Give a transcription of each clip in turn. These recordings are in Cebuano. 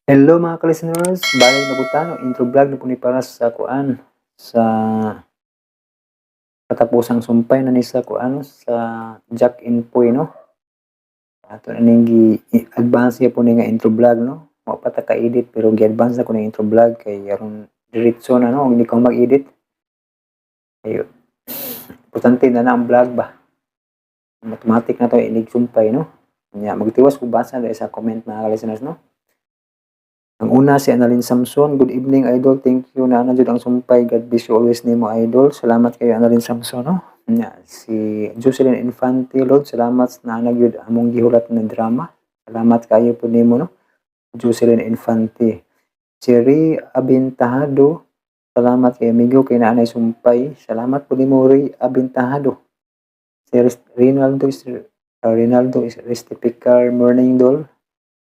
Hello, mga ka-listeners, balik na po no, intro vlog na po ni para sa kuan sa katapusang sumpay na ni sa kuan sa Jack Inpoy, no. Ato na ning gi-advance po ni nga intro vlog, no. Wa pa ta ka-edit pero gi-advance na ko ning intro vlog kay aron diretso na, no, hindi ko mag-edit. Ayo. Importante na na ang vlog ba. Automatic na to inig sumpay, no. Nya magtiwas ko basa dahil sa comment, mga ka-listeners, no. Ang una, si Annalyn Samson. "Good evening, idol. Thank you na ana jud ang sumpay. God bless you always nimo, idol." Salamat kayo, Annalyn Samson, no. Nya si Jocelyn Infante, "Lord, salamat na ana gyud among gihulat na drama." Salamat kayo po nimo, no. Jocelyn Infante. Si Ray Abintahado, "Salamat kay amigo kay naanay sumpay." Salamat po nimo, Ray Abintahado. Si Rinaldo is Restipicar, "Morning, dol.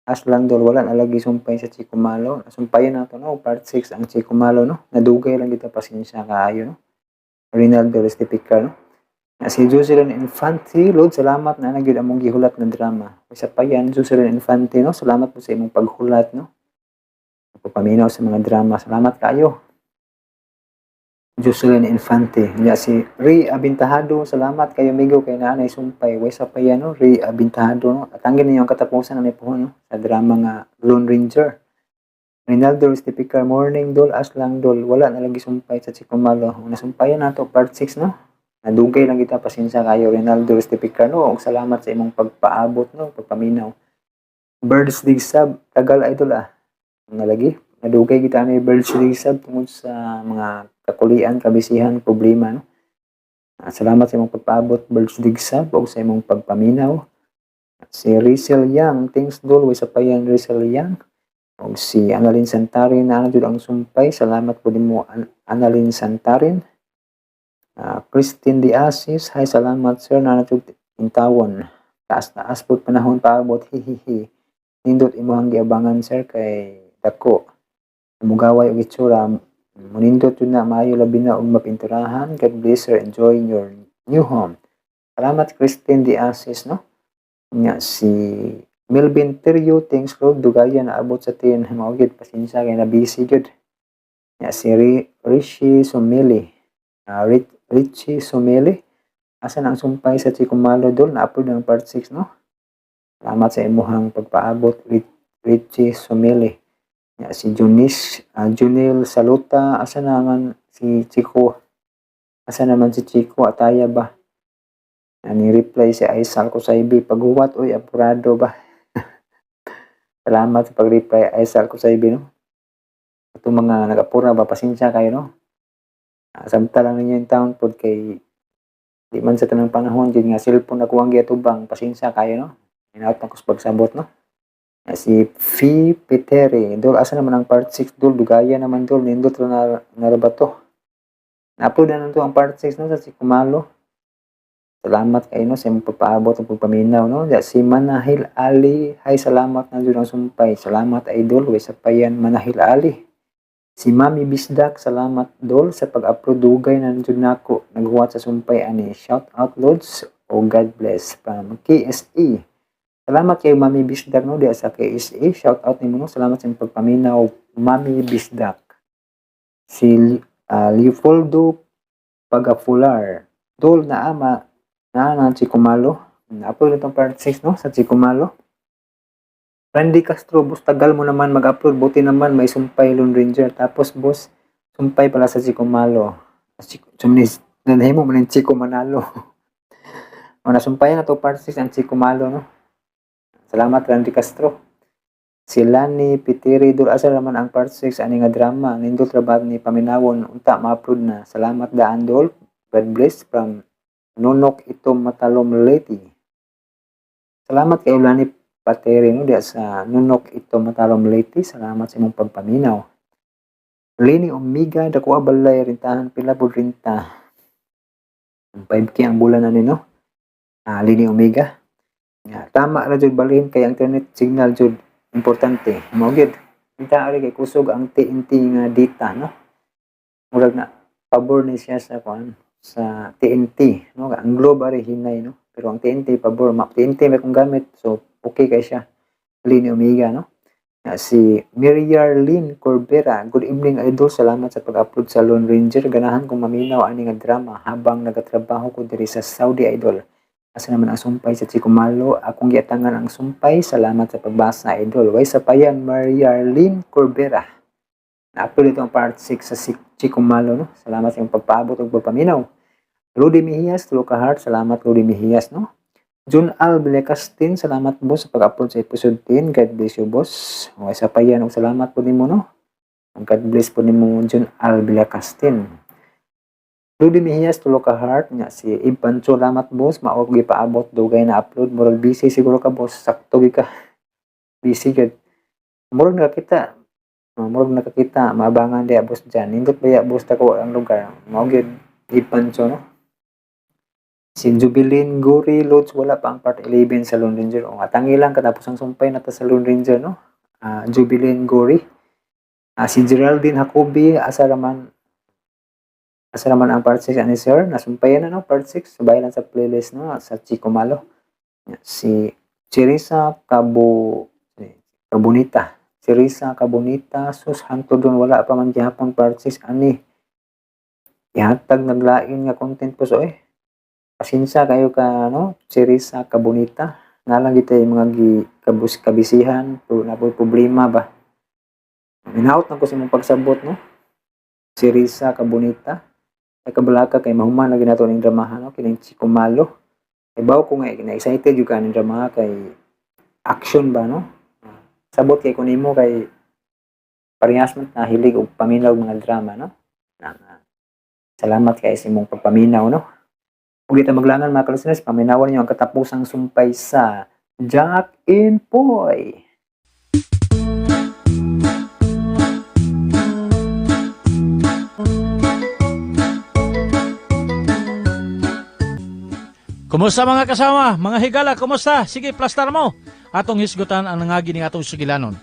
Aslang dol, wala na lagi sumpay sa Chico Malo." Sumpayan nato, no, part 6 ang Chico Malo, no. Nadugay lang kita, pasensya kaayo, no. Rinaldo Restipicar, no. Na si Jocelyn Infante, "Lord, salamat na nagyud among gihulat na drama." Isa pa yan, Jocelyn Infante, no. Salamat po sa imong paghulat, no. Pagpaminaw sa mga drama. Salamat kayo. Jocelyn Infante. Ya si Ray Abintahado, "Salamat kayo, amigo kay naanay sumpay." Way sa pa yan, no, Ray Abintahado, no. Atangin ninyo ang katapusan na ni po, no, sa drama nga Lone Ranger. Rinaldo Restipicar, "Morning, dol, aslang dol, wala na lagi sumpay sa Chico Malo." Nasumpayan nato part 6, no. Nadugay lang kita, pasensya kayo, Rinaldo Restipicar, no. Ug salamat sa imong pagpaabot, no, pagpaminaw. Birds Digsab, "Tagal, idol ah." Nalagi, nadugay kita ni Birds Digsab tungod sa mga kakulian, kabisihan, problema, no. Salamat sa imong pagpaabot, Birds Digsab, ug sa imong pagpaminaw. Si Rizel Yang, "Thanks, dol." Way sa payan, Rizel Yang. Og si Annalyn Santarin, "Na jud ang sumpay." Salamat po nimo, Annalyn Santarin. Christine De Asis, "Hi, salamat, sir, na jud intawon. Taas-taas pud panahon paabot, hihihi. Nindot imong giabangan, sir, kay dako. Mugaway og itsura, munindot yun na maayo labi na og mapinturahan. God bless, sir, enjoy your new home." Salamat, Christine De Asis, no. Nga si Melvin Terio, "Thanks, Lord, dugayan na abot sa tin." Mao gyud, pasensya kay na busy gyud. Nga si Rishi Sumili. Richie Sumili. "Asa na ang sumpay sa Chico Malo, dol?" Na-upload ang part 6, no? Salamat sa imuhang pagpaabot, Richie Sumili. Nga si Junis, Junil Saluta, "Asa naman si Chico? Asa naman si Chico? Ataya ba?" Ani reply si Aisal Kusaybi, "Paghuwat oy, apurado ba?" Salamat sa pag-reply, Aisal Kusaybi, no. Itong mga nag-apura ba, pasensya kayo, no. Samta lang ninyo yung town pod kay di man sa tanang panahon jud nga cellphone ako ang giatubang, pasensya kayo, no. Inaot na ko sa pagsabot, no. Si Fee Petere, "Dol, asa naman ang part 6, dol? Dugaya naman, dol, nindot ra na na ba to?" Na-upload na to ang part 6, no, sa si Kumalo. Salamat kayo, no, sa imong pagpaabot ug pagpaminaw, no. Ya, si Manahil Ali, "Hi, salamat na jud ang sumpay." Salamat, idol, way sa payan, Manahil Ali. Si Mami Bisdak, "Salamat, dol, sa pag-upload, dugay na jud nako naghuwat sa sumpay ani. Shout out, Lods o God bless from KSE." Salamat kay Mami Bisdak, no, diya sa KSE. Shout out nimo, no. Salamat sa imong pagpaminaw, Mami Bisdak. Si Leopoldo Pagafular, "Dol, na ama na na si Kumalo." Na-upload itong part 6, no, sa Chico Malo. Randy Castro, "Boss, tagal mo naman mag-upload. Buti naman may sumpay Lone Ranger." Tapos, boss, sumpay pala sa Chico Malo. Chico, sumnis, nanahimo mo ng Chico Manalo. O, nasumpayan na to part 6 ang Chico Malo, no? Salamat, Randy Castro. Si Lani Pitiri, "Dol, asa naman ang part 6 ani nga drama? Nindot ra ba ni paminawon? Unta ma-upload na. Salamat daan, dol. God bless from Nunok Itom Matalom Leyte." Salamat kay Lani Pateri, no, diya sa Nunok Itom Matalom Leyte. Salamat sa imong pagpaminaw. Lini Omega, "Dako balay rintahan, pila pud rinta?" 5K ang bulan ani, no. Lini Omega. Ya, tama ra jud balhin kay ang internet signal jud importante. Mao gyud. Unta ari kay kusog ang TNT nga data, no. Murag na pabor ni siya sa kuan sa TNT, no. Ang Globe ari hinay, no. Pero ang TNT pabor, ma TNT may kong gamit, so okay kay siya. Lini Omega, no. Si Miriarlene Corbera, good evening idol, salamat sa pag-upload sa Lone Ranger. Ganahan kong maminaw ani nga drama habang nagatrabaho ko diri sa Saudi, idol. Asa naman ang sumpay sa Chico Malo? Akong giatangan ang sumpay. Salamat sa pagbasa, idol. Way sapayan, Mariarlene Corbera. Na-upload ito ang part 6 sa Chico Malo, no? Salamat sa iyong pagpaabot ug pagpaminaw. Rudy Mejias, tulo ka heart. Salamat, Rudy Mejias, no? Jun Al Bilecastin, salamat boss sa pag-upload sa episode 10. God bless you, boss. O, isa pa yan, og salamat po nimo, no? God bless po nimo, Jun Al Bilecastin. Rudy Mejias, tulo ka heart. Nga si Ipancho, salamat boss. Mao ko gipaabot dugay na upload. Murag busy siguro ka, boss. Sakto gyud ka. Busy gud. Murag nakakita. Murag nakakita. Maabangan diya, boss dyan. Nindot ba ya, boss, tako ang lugar. Mao gyud Ipancho, no? Si Jubilin Guri Lods, wala pa ang part 11 sa Lone Ranger. O, atangi lang katapos ang sumpay na ta sa Lone Ranger, no? Jubilin Guri. Si Geraldine Jacobi, asa raman ang part 6 ani sir? Nasumpayan na, no? Part 6. Sabay lang sa playlist, no? Sa Chico Malo. Si Cherisa Cabonita. Cherisa Cabonita, sus hanto doon wala pa man gihapon part 6 ani. Ihatag naglain nga content po so eh. Pasensya kayo ka, no, Cherisa Cabonita. Nalang kita yung mga gi kabus kabisihan, na po problema ba. Minaot na ko sa imong pagsabot, no. Cherisa Cabonita. Ay kabalaka kay mahuman na ginato ning dramahan, no, kining Chico Malo. Kay bawo ko nga na excited jud ka ning dramaha kay action ba, no. Sabot kay kunimo kay parehas man na hilig og paminaw mga drama, no. Na, salamat kay sa imong pagpaminaw, no. Ug di ta maglangan, mga ka-listeners, paminawan niyo ang katapusang sumpay sa Jack and Poy. Kumusta mga kasama, mga higala, kumusta? Sige, plastar mo. Atong hisgutan ang nangagi ning atong sugilanon.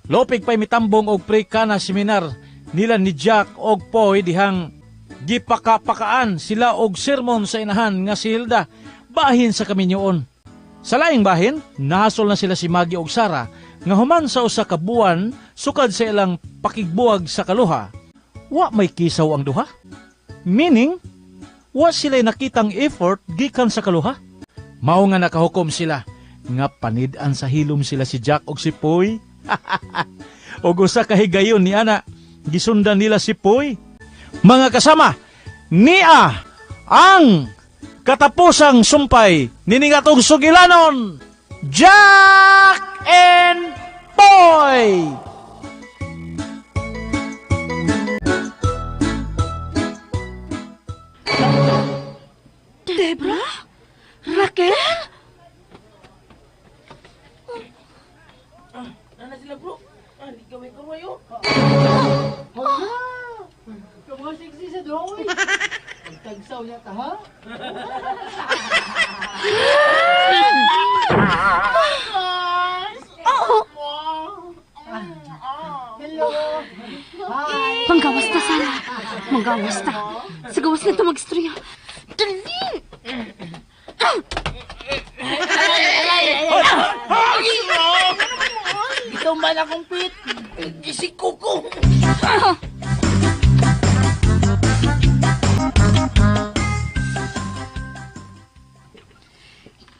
Lopig pa'y mitambong og pre-kana seminar nila ni Jack og Poy dihang gipakapakaan sila og sermon sa inahan nga si Hilda bahin sa kaminyoon. Sa laing bahin, nahasol na sila si Maggie og Sara nga human sa usa ka buwan sukad sa ilang pakigbuwag sa kaluha, wa may kisaw ang duha. Meaning, wa sila'y nakitang effort gikan sa kaluha. Mao nga nakahukom sila nga panid-an sa hilom sila si Jack og si Poy. Og usa ka higayon ni ana, gisundan nila si Poy. Mga kasama, nia ang katapusang sumpay nining atong sugilanon, Jack and Poy! Debra? Raquel? Nana sila bro. Ah, di gawin ko kayo. Hala! Mga sexy sa doy. Pagtagsaw niya ta, ha? Hello! Hi! Manggawas ta, Sara. Manggawas ta. Sa gawas na ito mag-istorya. Dali! Ito man akong pit. Gising ko ko.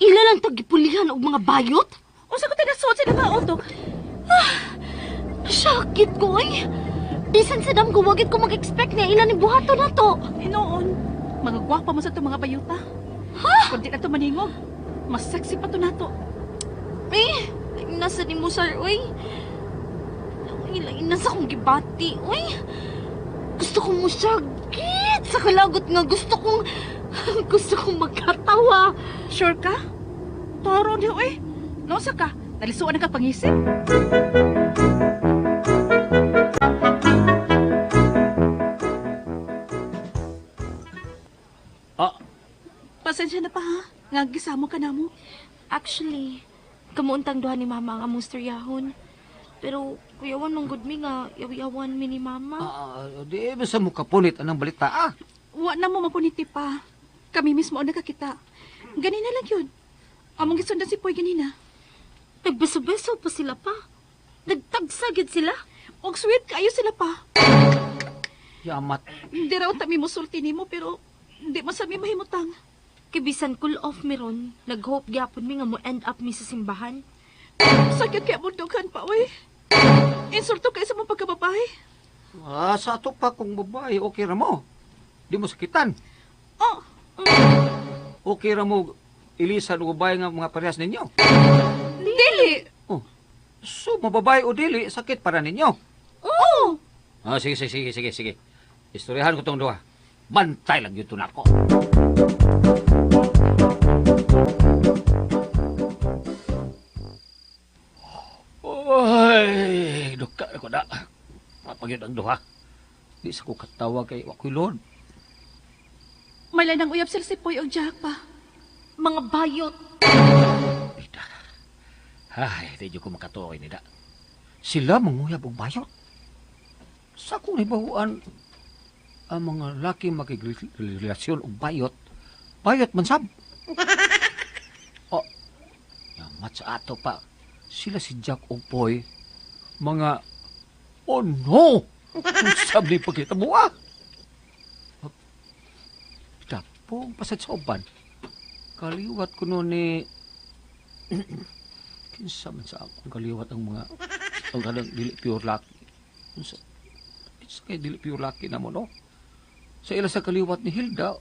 Ila lang tagipulihan og mga bayot? Unsa ko tinasuot sa mga auto? Sakit ko ay. Bisan sa dam ko, wagit ko mag-expect nga ilan ni buhato na to. Hinoon, mga gwapa mo sa itong mga bayuta. Ha? Kundi na to maningog. Mas sexy pa to nato. Eh, nasa ni mo, sir, uy. Ilain na sa akong gibati, uy. Gusto kong musagit sa kalagot nga. Gusto kong magkatawa. Sure ka? Toro niyo eh. Nosa ka? Nalisuan na ka pangisip? Ah. Pasensya na pa ha. Nga gisamo ka na mo. Actually, kamuuntang duha ni mama ang among istoryahon. Pero kuyawan mong good mi nga yaw-yawan mi ni mama. Ah, di ba sa mukha punit anang balita ah? Wa na mo mapuniti pa. Kami mismo ang nakakita. Ganina lang yun. Among gisundan si Poy ganina. Nagbeso-beso pa sila pa. Nagtagsa gyud sila. Og sweet kayo sila pa. Yamat. Di raw ta mi mosulti nimo pero di man sa mi mahimutang. Kay bisan cool off mi ron, nag-hope gyapon mi nga mo end up mi sa simbahan. Sakit kay among dughan pa oy. Insulto kay sa mong pagkababae. Ah, sa ato pa kung babae, okay ra mo. Di mo sakitan. Oh, Okay ra mo ilisan og babae nga mga parehas ninyo. dili. Oh. So, mababae o dili, sakit para ninyo. Oo. Ah, sige, sige, sige, sige, sige. Istoryahan ko tong duha. Bantay lang yun to nako. Oy, duka ko na. Mapagid ang duha. Di sa ko katawa kay wakoy lord. May lain ang uyab sila si Poy og Jack pa. Mga bayot. Ida. Ay, di ko makatuoy nila. Sila manguyab og bayot. Sa akong nahibaw-an, ang mga laki makigrelasyon og bayot, bayot man sab. Oh, yamat sa ato pa. Sila si Jack og Poy, mga, oh no! Sab ni pagkita mo ah! Tapong pasad sa uban. Kaliwat ko noon ni kinsa man sa akong kaliwat ang mga ang kanang dili pure lucky. Unsa kinsa kay dili pure lucky na mo no? Sa ila sa kaliwat ni Hilda,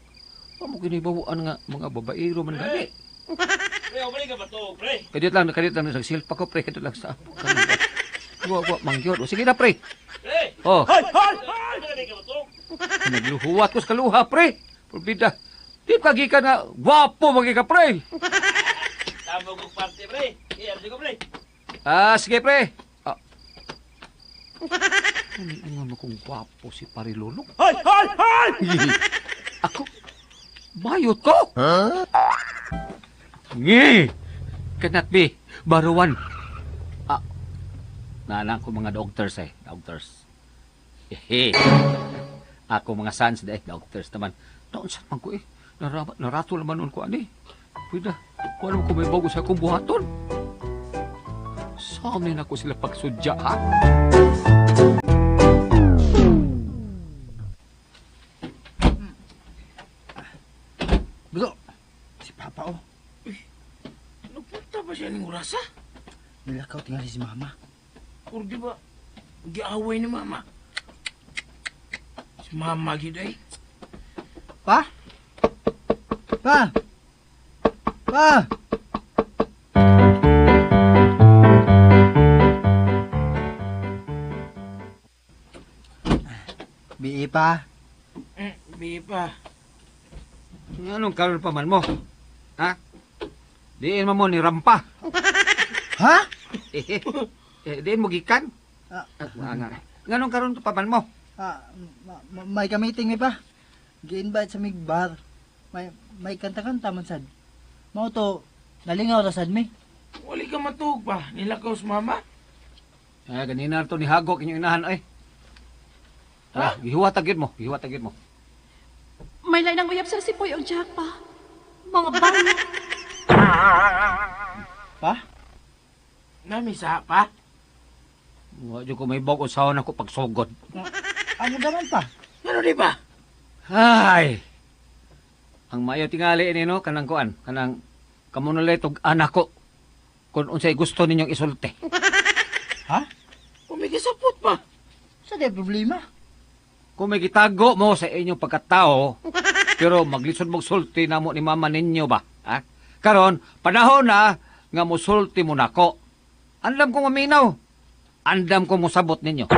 wa mo kinibawaan nga mga babaero man gani. Pre, balik ka ba to, pre? Kadiyot lang, kadiyot lang nagsilpa ko pre, kadiyot lang sa akong kaliwat. Wa wa mangyod. O, sige na pre. Pre! Oh, Hoy! Hoy! Balik ka ba to? nagluhuwat ko sa kaluha pre. Probida. Di ka gikan nga gwapo magi ka pre. Tama kong party, pre. Iya, ko, pre. Ah, sige pre. Ah. Ano nga mo kung gwapo si Parilulong? Hoy! Hoy! Hoy! Ako? Bayot ko? Huh? Ngi! Cannot be. Baruan. Ah, naalang ko mga doctors eh. Doctors. Ehe. Ako mga sons eh. Doctors naman. Taon saan man ko eh. Narato naman nun ko ani. Pwede. Kung ano ko may bago sa akong buhaton. Sa amin ako sila pagsudya ha? Buto, si Papa oh. Nagpunta ba siya ning orasa? Nilakaw tingali si Mama. Or di ba, giaway ni Mama? Si Mama gid ay. Pa? Pa? Pa? Bi pa. Bi pa. Anong karon pa man mo? Ha? Diin mo mo ni Rampa. Ha? Eh, eh, diin mo gikan. Ah. Ah, nga. Nganong karon pa man mo? Ah, may ka-meeting mi pa. Gi-invite sa mig bar. May kanta-kanta man sad. Mao to, nalingaw ra sad mi. Wali ka matuog pa. Nilakaw si Mama. Eh, ganina to ni Hagok inyong inahan ay. Ah, gihuwat agad mo, gihuwat agad mo. May lain ang uyab sila si Poy og Jack pa. Mga bayot. Pa? Nami sa pa. Wa jud ko may bag usaon ako pagsugod. Ano naman pa? Ano di ba? Ay. Ang maayo tingali ini no kanang kuan, kanang kamo na tug anak ko. Kung unsay gusto ninyong isulti. Ha? Umigisapot pa. Sa di problema. Kung may gitago mo sa inyong pagkatao, pero maglisod mong sulti na mo ni mama ninyo ba? Ha? Karon, panahon na nga musulti mo nako. Andam ko maminaw. Andam ko mosabot ninyo.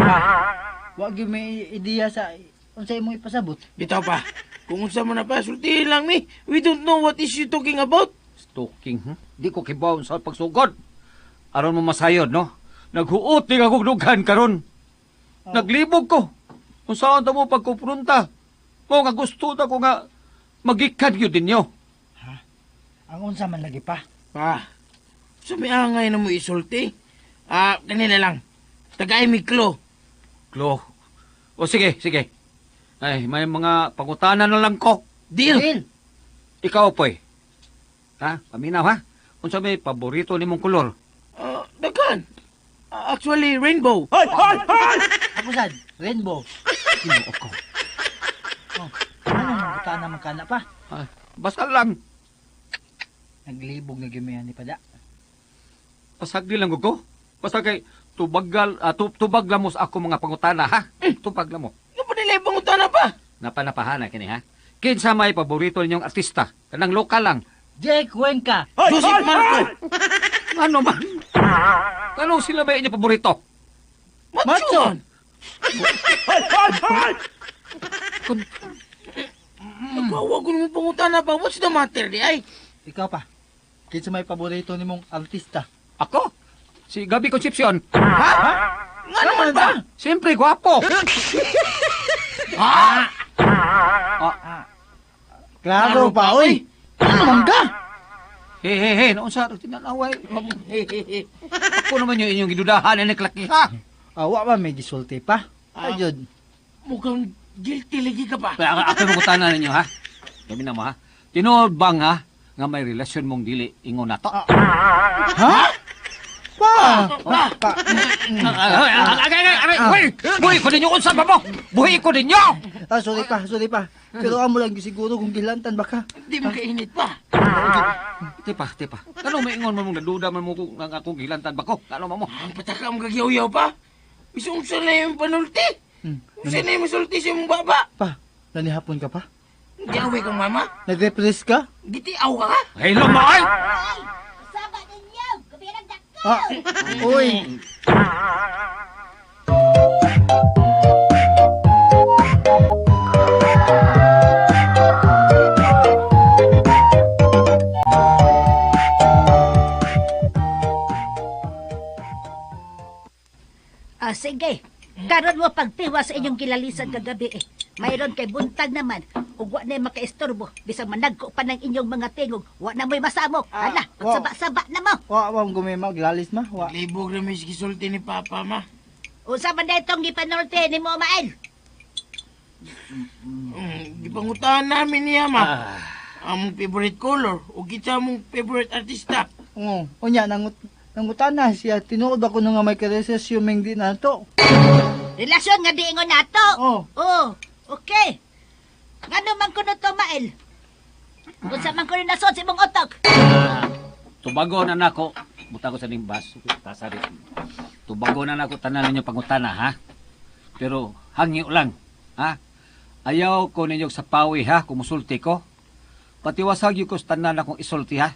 Wa gyud may ideya sa unsay imong ipasabot. Bitaw pa. Kung unsa mo na pa, sultihin lang mi. We don't know what is you talking about. Stalking, Di ko kibaw sa pagsugod. Aron mo masayod, no? Naghuot ni akong dughan karon. Naglibog ko. Kung saan ta mo pagkuprunta. Mo nga gusto ta ko nga magikan gyud ninyo. Ang unsa man lagi pa. Pa, sumiangay na mo isulti. Ah, kanila lang. Tagay mi klo. Klo. O sige, sige. Ay, may mga pangutana na lang ko. Deal. Deal. Ikaw, Poy. Ha? Paminaw, ha? Unsa may paborito nimong kolor? Ah, daghan. Actually, rainbow. Ako sad, rainbow. Ginoo ko. Oh, ano man buta naman kana pa? Ah, basta lang. Naglibog na gyud ni pada. Pasagdi lang ko. Basta kay tubagal tubag lang mo sa ako mga pangutana ha. Tubag lang mo. Ano pa nila pangutana pa? Napanapahan na kini ha. Kinsa may paborito ninyong artista? Kanang lokal lang. Jake Cuenca. Joseph Marco. Ano man? Anong sila ba inyong paborito? Macho. Kun Nagwawa ko mo pangutana pa. What's the matter di ay? Ikaw pa. Kinsa may paborito nimong artista? ako? Si Gabi Concepcion. Ha? Nga naman ba? Siyempre, gwapo. Ha? Klaro pa, oy. Ano man ka? Hey, hey, hey, noon sa tinanaway. Ako naman yung inyong gidudahan ni klaki ha. Awa ba may gisulti pa? Ayun. Mukhang guilty lagi ka pa. Kaya ako yung kutana ninyo ha. Kami na mo ha. Tinuod bang ha nga may relasyon mong dili ingon na to? Ha? Pa! Pa! Pa! Uy! Buhi ko ninyo unsa ba mo? Buhi ko ninyo! Ah, sorry pa, sorry pa. Pero amo lang siguro kung gilantan baka. Di mo kainit pa. Tipa, tipa. Ano may ingon mo mong naduda man mo kung ang akong gilantan ba ko? Ano mo mo? Ang pataka mo kagyaw-yaw pa. Isungsa na yung panulti. Unsa na yung masulti sa imong baba. Pa, nanihapon ka pa? Giaway kang mama. Nag-refresh ka? Gitiaw ka ka. Hello mo ay! Saba ninyo! Gabirang dako! Ah, uy. Ah, sige. Karon mo pagpiwa sa inyong gilalisan kagabi eh. Mayroon kay buntag naman. Ug wa na makaistorbo. Bisag managko pa ng inyong mga tingog, wa na mo'y masamok. Ah, Hala, wow. pagsaba-saba na mo. Wa, wa, gumima, glalis ma. Wa. Libog na may gisulti ni Papa ma. Unsa man na itong gipanorte ni mo, Mael? Gipangutahan namin niya ma. Among favorite color o kita mong favorite artista. Oo. Unya, nangutan na siya. Tinuod ako na nga may karesesyon ming di na to. Relasyon nga di ingon nato. Oh. Oh, okay. Ngano man kuno to, Mael? Unsa man kuno nasod sa imong utok? Tubago na nako. Buta ko sa nimbas. Tasa rin. Tubago na nako tanan ninyo pangutana ha. Pero hangyo lang ha. Ayaw ko ninyo sa pawi ha kung musulti ko. Patiwasag yung ko sa tanan akong isulti ha.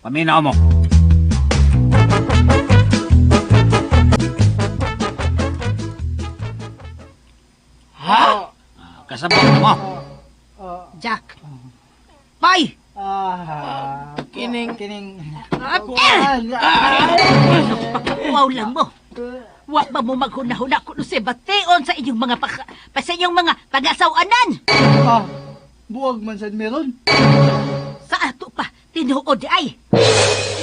Paminaw mo. Ha? Kasabot mo. Jack. Bay! Ah, Kining- kining. Ah, Ah, Wow lang mo. Wa ba mo maghuna-huna kuno si bation sa inyong mga paka, pa sa inyong mga pag-asawanan? ah, buwag man sad meron. Sa ato pa, tinuod ay.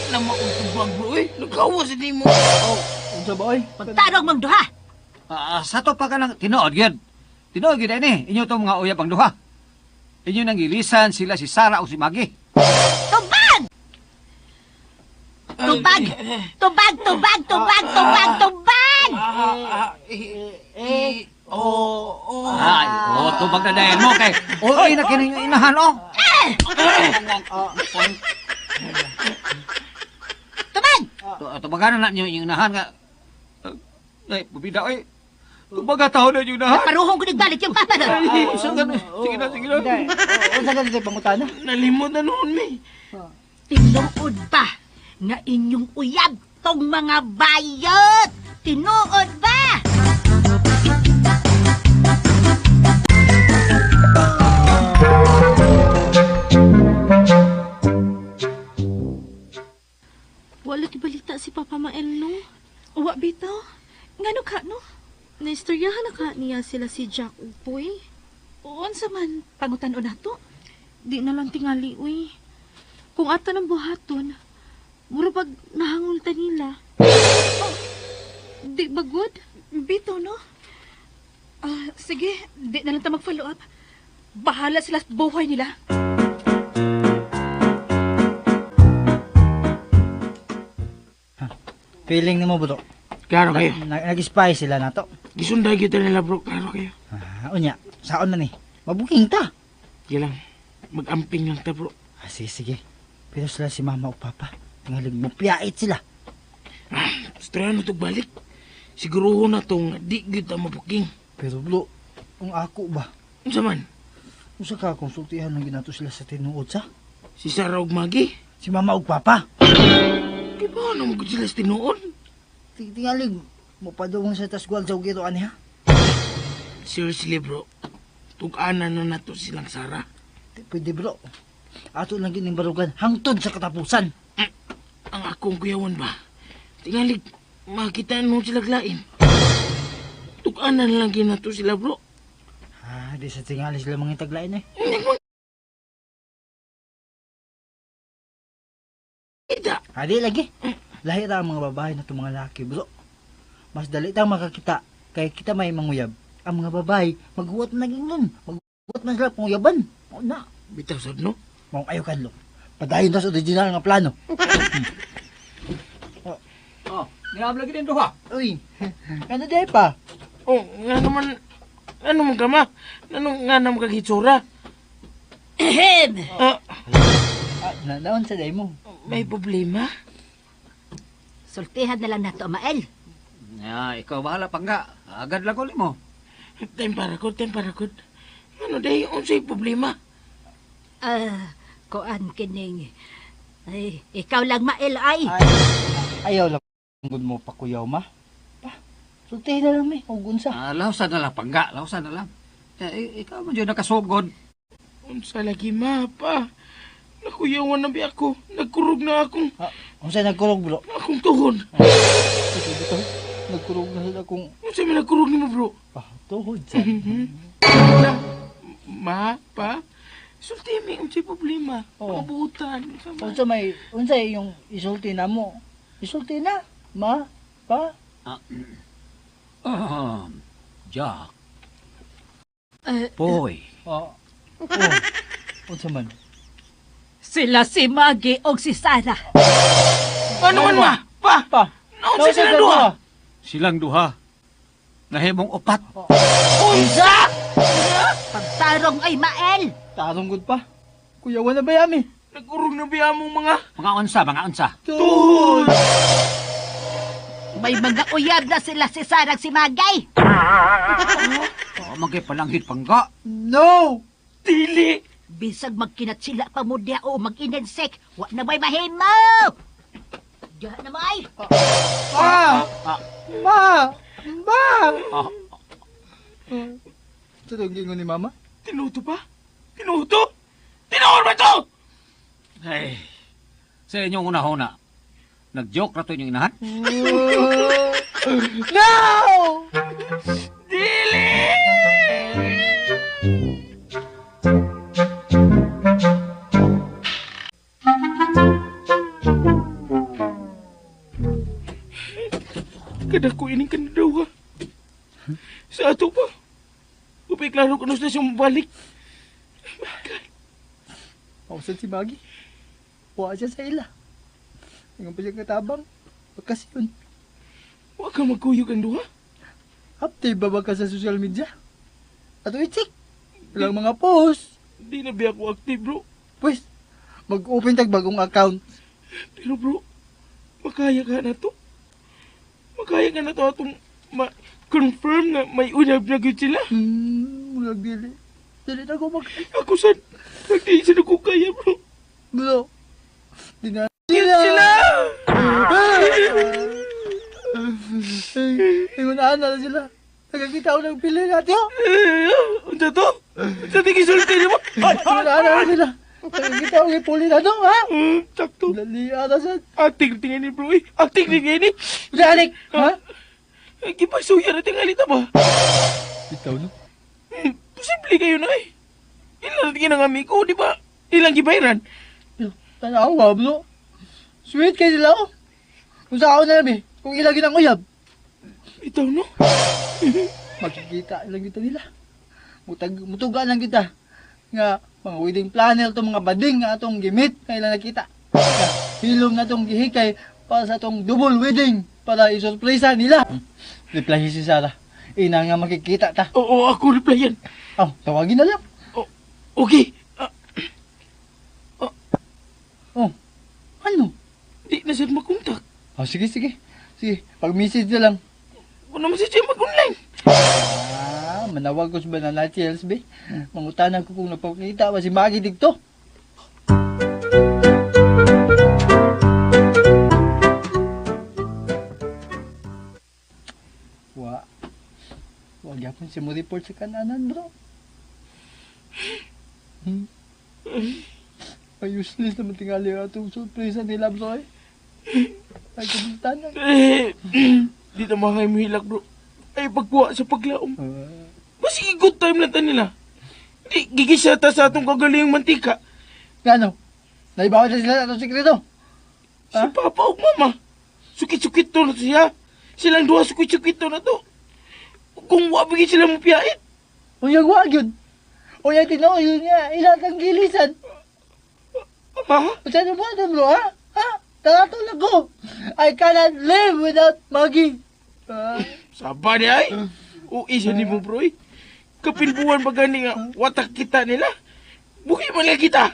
Na mautubag bro eh. Nagkawa sa di mo. Oh, unsa ba oy? Pagtarong mong duha. Sa to pa ka lang, tinuod yun. Tinuod yun ini. Inyo itong mga uyab ang duha. Inyo nang gilisan sila si Sara o si Maggie. Tubag! Tubag! Tubag, tubag, tubag, tubag, tubag! Eh, o, o. Ay, oh, tubag na dahil mo kay. Oy, na kining inahan oh. Tubag! Tubagan na ninyo yung inahan nga. Ay, bubida oy. Tubaga tao na yung inahan. Paruhong ko nagbalik yung papa na. Ay, isang ganun. Sige na, sige na. Hindi. Unsa ganito pangutana? Nalimot na noon mi. Tinuod ba nga inyong uyab tong mga bayot? Tinuod ba? Wala balita si Papa Mael, no? Wa bitaw. Ngano ka no? Naistoryahan na ka niya sila si Jack Upoy. Unsa man pangutan-on nato? Di na lang tingali, uy. Kung ato ng buhaton, mura pag nahangol ta nila. Di ba good? Bitaw, no? Ah, sige, di na lang ta mag-follow up. Bahala sila sa buhay nila. Feeling nimo bro. Klaro kayo. Nag-spy sila nato. Gisunday gyud nila bro, klaro kayo. Ah, unya, saon man ni? Mabuking ta. Sige lang, mag-amping lang ta bro. Ah, sige, sige. Pero sila si mama o papa. Tingalig mupiyait sila. Ah, istorya na tog balik. Siguruho na tong di gyud ta mabuking. Pero bro, ang ako ba? Unsa man? Unsa ka konsultihan lang ginato sila sa tinuod sa? Si Sarah og Maggie? Si mama og papa. Di ba ano mo sila sa tinuod? Tingalig, mupadungong sa tasguan sa ugiro ani ha? Seriously bro, tug-anan na nato silang Sarah. Pwede bro. Ato lang gining barugan hangtod sa katapusan. Ang akong kuyawan ba? Tingalig, makita mo sila lain. Tug-anan lang ginato sila bro. Ah, di sa tingali sila mga taglain eh. Kita. Adi lagi. Lahi ra ang mga babae na itong mga laki bro. Mas dali tang makakita kay kita may manguyab. Ang mga babae, maghuwat man naging nun. Maghuwat man sila panguyaban. Mao na. Bitaw sad no? Maong ayaw kadlok. Padayon ta sa original nga plano. Oh, niabla gid duha. Uy, ano day pa? Oh, nga naman, ano man ka ma? Ano nga naman kag hitsura? Ehem! Ah, Ah, naon sa day mo? may problema? Sultihan na lang nato, Mael. Ya, ikaw bahala pangga. Agad lang uli mo. Time para ko, time para ko. Ano day, unsay problema? Ah, kuan kining. Ay, ikaw lang Mael ay. Ay, ayaw lang gud mo pakuyaw ma. Pa, sultihin na lang mi, og unsa. Ah, lausan na lang pangga, lausan na lang. Eh, ikaw man jud nakasugod. Unsa lagi ma pa? Nakuyawan na bi ako. Nagkurog na akong, Ah, unsa nagkurog bro? akong tuhod. Ito bitaw, nagkurog na sila kung Unsa man nagkurog nimo bro? ah, tuhod sa. Na, ma, pa, sulti mi, unsay problema? Oh. Kabutan. Unsa man? Unsa may unsa yung isulti na mo? Isulti na, ma, pa. Ah, Jack, Eh, boy. Oh. Oh. Unsa man? Sila si Maggie og si Sarah. Ano man ma? Pa, Pa. naunsa sila duha? Silang duha. Nahimong upat. Unsa? Pagtarong ay Mael. Tarong gud pa. Kuyawan na ba yami? Nagkurog na biya mong mga Mga unsa, mga unsa. tuhod. May mga uyab na sila si Sarah si Maggie. Oh, magkipalanghit pangga. No! Dili. Bisag magkinatsila pa mo diha o mag-inensek, wa na may mahimo. Diha na may. Pa! Ma! Ma! Ah. Ito ang gingon ni mama? Tinuto pa? Tinuto? Tinuod ba to? Ay, sa inyong una-una, nag-joke na to inyong inahan? No! Dili! Kada ko ining kanadawa. Sa ato pa. Upay klaro ko na sila siyang balik. Pausan si Maggie. Wa siya sa ila. Ingon pa siya katabang. Bakasyon. Wa ka magkuyog ang duha. Update ba ba ka sa social media? Ato i-check. Walang mga post. Di na biya ako active bro. Pwes, mag-open tag bagong account. Pero bro, makaya ka na to. Makaya ka na to atong ma-confirm na may uyab na gyud sila. Murag dili. Dili na ko mag... Ako sad, nagdi sa ko kaya bro. Bro, di na sila! Sila! Ingon na na sila. Nagkakita ko ng pili natin. Oh. Unsa to? Unsa ti gisulti nimo? Ay, Ingon na na sila. Nagkakita ko ng puli natin, ha? Sakto. Dali ata sa... Acting tingin ni bro eh. Acting tingin ni. Dalik! Ha? Gipasuya na tingali ta ba? Ikaw no? Posible kayo na eh. Ilan na tingin ang amigo, di ba? Ilang gibayran? Tanawa, bro. Sweet kayo sila, oh. Kung sa ako na lang eh. Kung ilagin ang uyab. Itaw no? Makikita lang kita nila. Mutuga lang kita. Nga, mga wedding planner to mga bading nga atong gimit nga ilang nakita. Nga, hilom na atong gihikay Para sa atong double wedding. Para isurpresa nila. Reply si Sarah. Ina nga makikita ta. Oo, ako replyan. Oh, tawagin na lang. Okay. Oh, ano? Di na siya makontak. Oh, sige, sige. Sige, pag-message na lang. Ano man siya mag-online? Ah, manawag ko sa Banana Chills, be. Mangutanan ko kung napakita ba si Maggie dito. Wa. Wa gyapon si mo report sa kananan, bro. Ay, useless naman tingali atong surpresa nila, bro. Eh. Ay, kumusta na? Eh, di na mga hilak, bro. Ay, pagkuha sa paglaom. Masige good time lang ta nila. Di, gigisa ta sa atong kagaling mantika. Gano? Naibawa na sila sa atong sikreto. Si Papa ug Mama. Sukit-sukit to na siya. Silang duha sukit-sukit to na to. Kung wabigin sila mo piyait. Unya wa gyud. Unya tinuod yun nga, ilang kang gilisan. Ha? Unsa na ba bro, ha? Ha? Tarato lang ko. I cannot live without Maggie. Saba niya ay. Ui siya ni mo bro eh. Kapin buwan ba gani nga watak kita nila? Buhi man lang kita.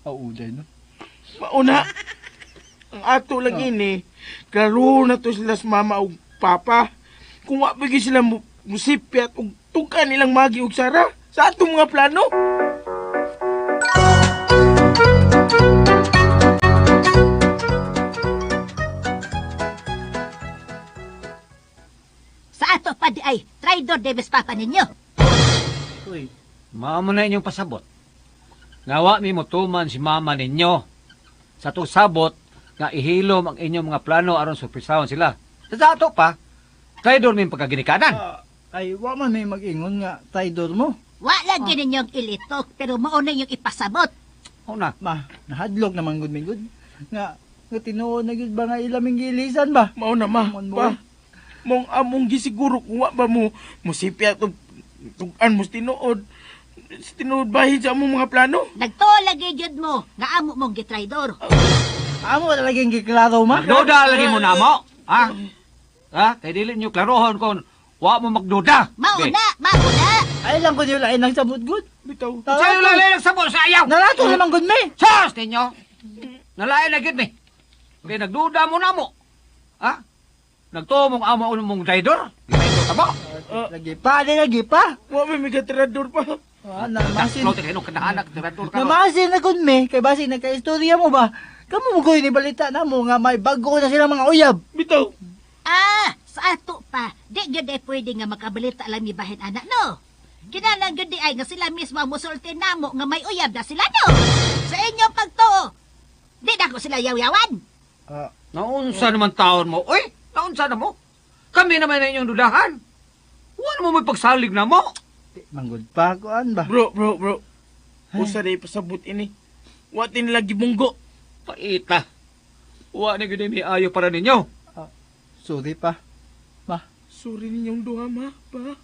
Oh, uday no. Mauna. Ang ato lang ini, klaro na to sila sa mama ug papa. Kung wa bigay sila musipyat ug tugka nilang Maggie ug Sara sa atong mga plano. Sa ato pa di ay, traidor debes papa ninyo. Uy, Mao na inyong pasabot. Ngawa mi motuman si mama ninyo. Sa atong sabot nga ihilom ang inyong mga plano aron surpresahon sila. Sa ato pa, traidor mi pagkaginikanan. Ay, wa man may mag-ingon nga traidor mo. Wa lang gyud ninyong ilitok, pero mao na inyong ipasabot. Mao na. Ma, nahadlok naman gud mi gud. Nga tinuod na gyud ba nga ilaming gilisan ba? Mao na ma. Mon mo. Pa. Mong among gisiguro kung wa ba mo musipyat ug tugan mo sa tinuod. Sa tinuod bahin sa among mga plano. Nagtuo lagi gyud mo nga amo mong gitraidor. Amo talaga yung giklaro ma. Magduda lagi mo namo. Ha? Ha? Kay dili niyo klarohon kung wa mo magduda. Mao na, mao na. Ay lang ko niyo lain ang sabot gud. Bitaw. Sa iyo lang sabot sa ayaw. Narato naman gud mi. Sus ninyo. Nalain na gyud mi. Kay nagduda mo namo. Ha? Nagtuo mong amo mong traidor? Traidor ka mo? Lagi pa, di lagi pa. Wa may megatrador pa. Ah, namasin. Floating hinog kanahanak, traidor ka. Namasin na gud mi kay basi nagka-istorya mo ba? Kamo mo koy ni balita na mo nga may bago na sila mga uyab. Bitaw. Ah, sa ato pa, di gyud ay pwede nga makabalita lang mi bahin anak no. Kinahanglan gyud di ay nga sila mismo ang mosulti namo nga may uyab na sila no. Sa inyong pagtuo, di na ko sila yaw-yawan. Naunsa naman taon mo? Uy, naunsa na mo? Kami naman na inyong dudahan. Wala mo may pagsalig na mo. Manggod pa kuan ba? Bro. Usa na ipasabot ini. Wa tinila gibunggo. Paita. Wa na gyud may ayo para ninyo. Sorry pa. Ma. Sorry ninyong duha ma. Pa.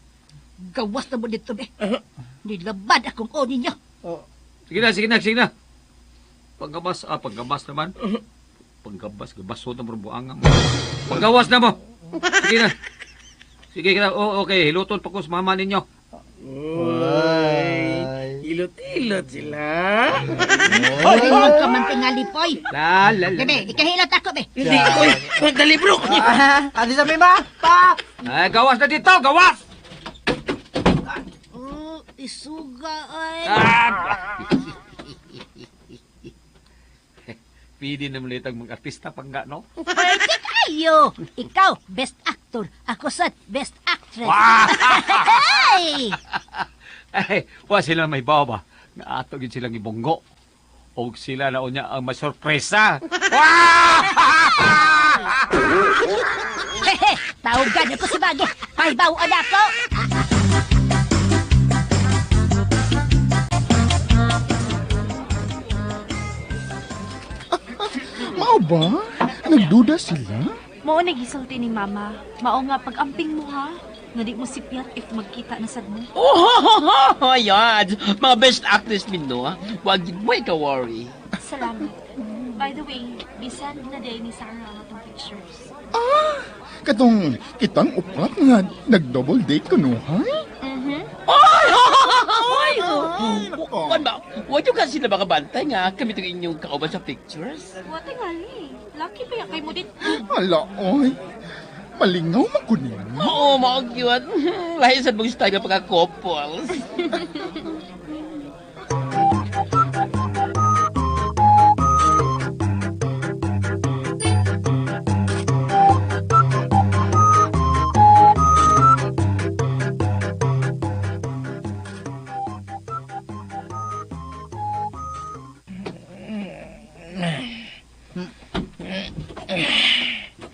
Gawas na mo dito be. Nilabad akong o ninyo. Oh. Sige na. Paggamas, paggamas naman. Paggamas, gabaso na mo buangang. Paggawas na mo. Sige na. Sige na. Oh, okay, hiluton pa ko sa mama ninyo. Oy. Ilot-ilot sila. Hoy, huwag ka man tingali, poy. La, la, la. Bebe, ikahilot ako, be. Hindi, oy. Dali, bro. Adi sa mi ma. Pa. Ay, gawas na dito, gawas! Oh, isuga ay. Pwede naman litang mga artista pangga, no? Pwede kayo. Ikaw, best actor. Ako sa best actress. Hey! Ay, wa sila may bawa ba? Nga ato gid silang ibonggo. Og sila na unya ang masurpresa. Hehe, tawagan ako si Bagi. Pahibaw ako. Mao ba? Nagduda sila? Mao na gisulti ni Mama. Mao nga pag-amping mo ha. Nga di mo sipyat if magkita na sad mo. Oh, yan. Mga best actress min, no? Wag mo ikaw worry. Salamat. By the way, bisend na day ni Sarah ang atong pictures. Ah, katong kitang upat nga nag-double date kunuhay? Mhm. Ay! Ay! Kuan ba? Wa jud ka sila makabantay nga kami itong inyong kauban sa pictures. Wa tingali. Lucky pa kay mo dito. Ala, oy. Malingaw man ko ninyo. Oo, mao gyud. Lahi sad mong style nga pagka-couples.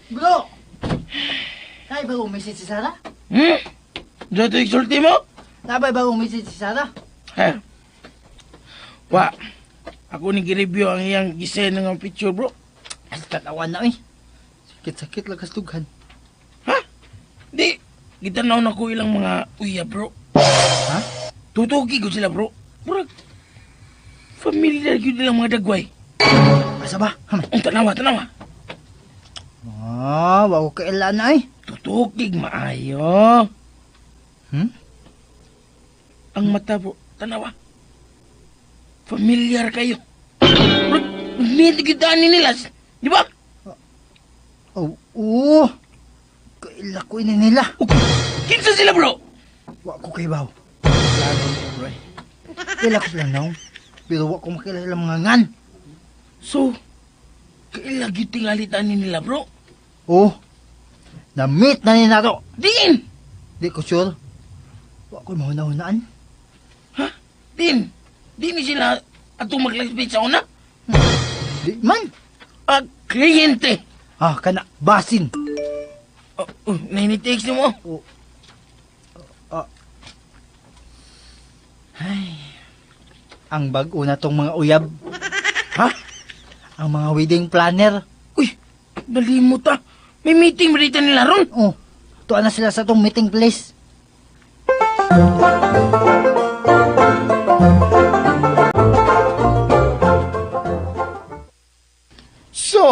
Bro! Nay, bagong message si Sarah? Hmm? Dito isulti mo? Nabay bagong message si Sarah? Ha? Wa. Ako ni gi-review ang iyang gisend ng picture, bro. Ay, tatawan na eh. Sakit-sakit lagas tughan. Ha? Di. Gitanaw na ko ilang mga uya, bro. Ha? Tutugi ko sila, bro. Murag, familiar yun nilang mga dagway. Asa ba? Ang tanawa, tanawa. Ah, wa ko kailan na eh. Tutukig maayo. Hmm? Ang mata po, tanawa. Familiar kayo. Nitigitaan nila, di ba? Oh, oo. Kaila ko ini nila. Kinsa sila, bro? Wa ko kay baw. Kaila ko sila now. Pero wa ko makilala sila mga ngan. So, kaila gyud tingalitan nila, bro? Oh, na-meet na ni nato. Din! Di ko sure. Wa ko mahuna-hunaan. Ha? Din! Di ni sila atong mag-lesbit sa una? Di man! Ah, kliyente! Ah, kana, basin. Oh, oh, nainitext mo? Oh. Ah. Ay. Ang bag-o na tong mga uyab. Ha? Ang mga wedding planner. Uy, nalimot ah. May meeting ba dito nila ron? Oh, tuwa na sila sa tong meeting place. So,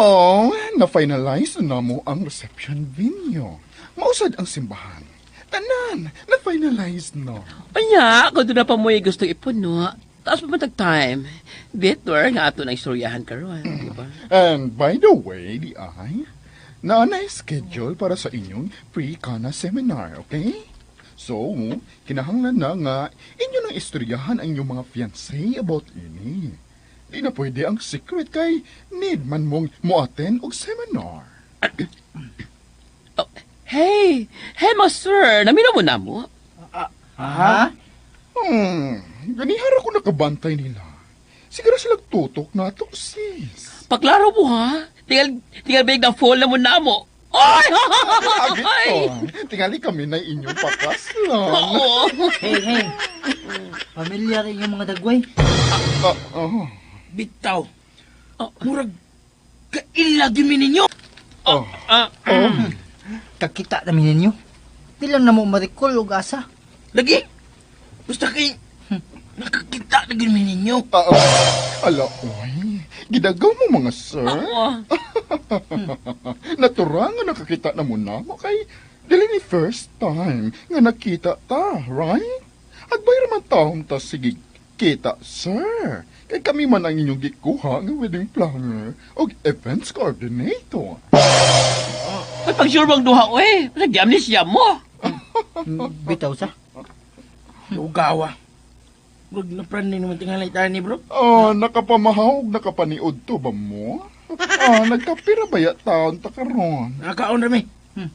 na-finalize na mo ang reception venue. Mausad ang simbahan. Tanan, na-finalize na. Anya, kung doon na pa mo'y gusto ipuno, taas pa man time. Better nga ato ng istoryahan karon, di ba? And by the way, di ay, naanay schedule para sa inyong pre-kana seminar, okay? So, kinahanglan na nga inyo nang istoryahan ang inyong mga fiancé about ini. Di na pwede ang secret kay need man mong mo-attend og seminar. Oh, hey, hey, mga sir, naminaw mo na mo? Ha? Ganihara ko nakabantay nila. Siguro sila tutok na to, sis. Paklaro mo, ha? Tingal big na fall na mo na mo. Ay! Agito, tingali kami na inyong pakaslan. Oo. Hey, hey. Pamilyar inyong mga dagway. Bitaw. Murag, kaila gyud mi ninyo. Kakita namin ninyo. Di lang na mo marikol og asa. Lagi. Basta kay nakakita na gyud mi ninyo. Ala, oy. Gidagaw mo mga sir. Natural nga nakakita na mo na mo kay dili ni first time nga nakita ta, right? Agbay raman taong ta sige kita, sir. Kay kami man ang inyong gikuha nga wedding planner og events coordinator. Ay, pag-sure bang duha, oy. Nag-amnesia mo. Bitaw sa. Lugawa. Murag na pran ni naman tingalay tayo ni bro. Ah, nakapamahawg, nakapaniod to ba mo? Ah, nagkapira ba ya taon ta karon? Nakakaon rami.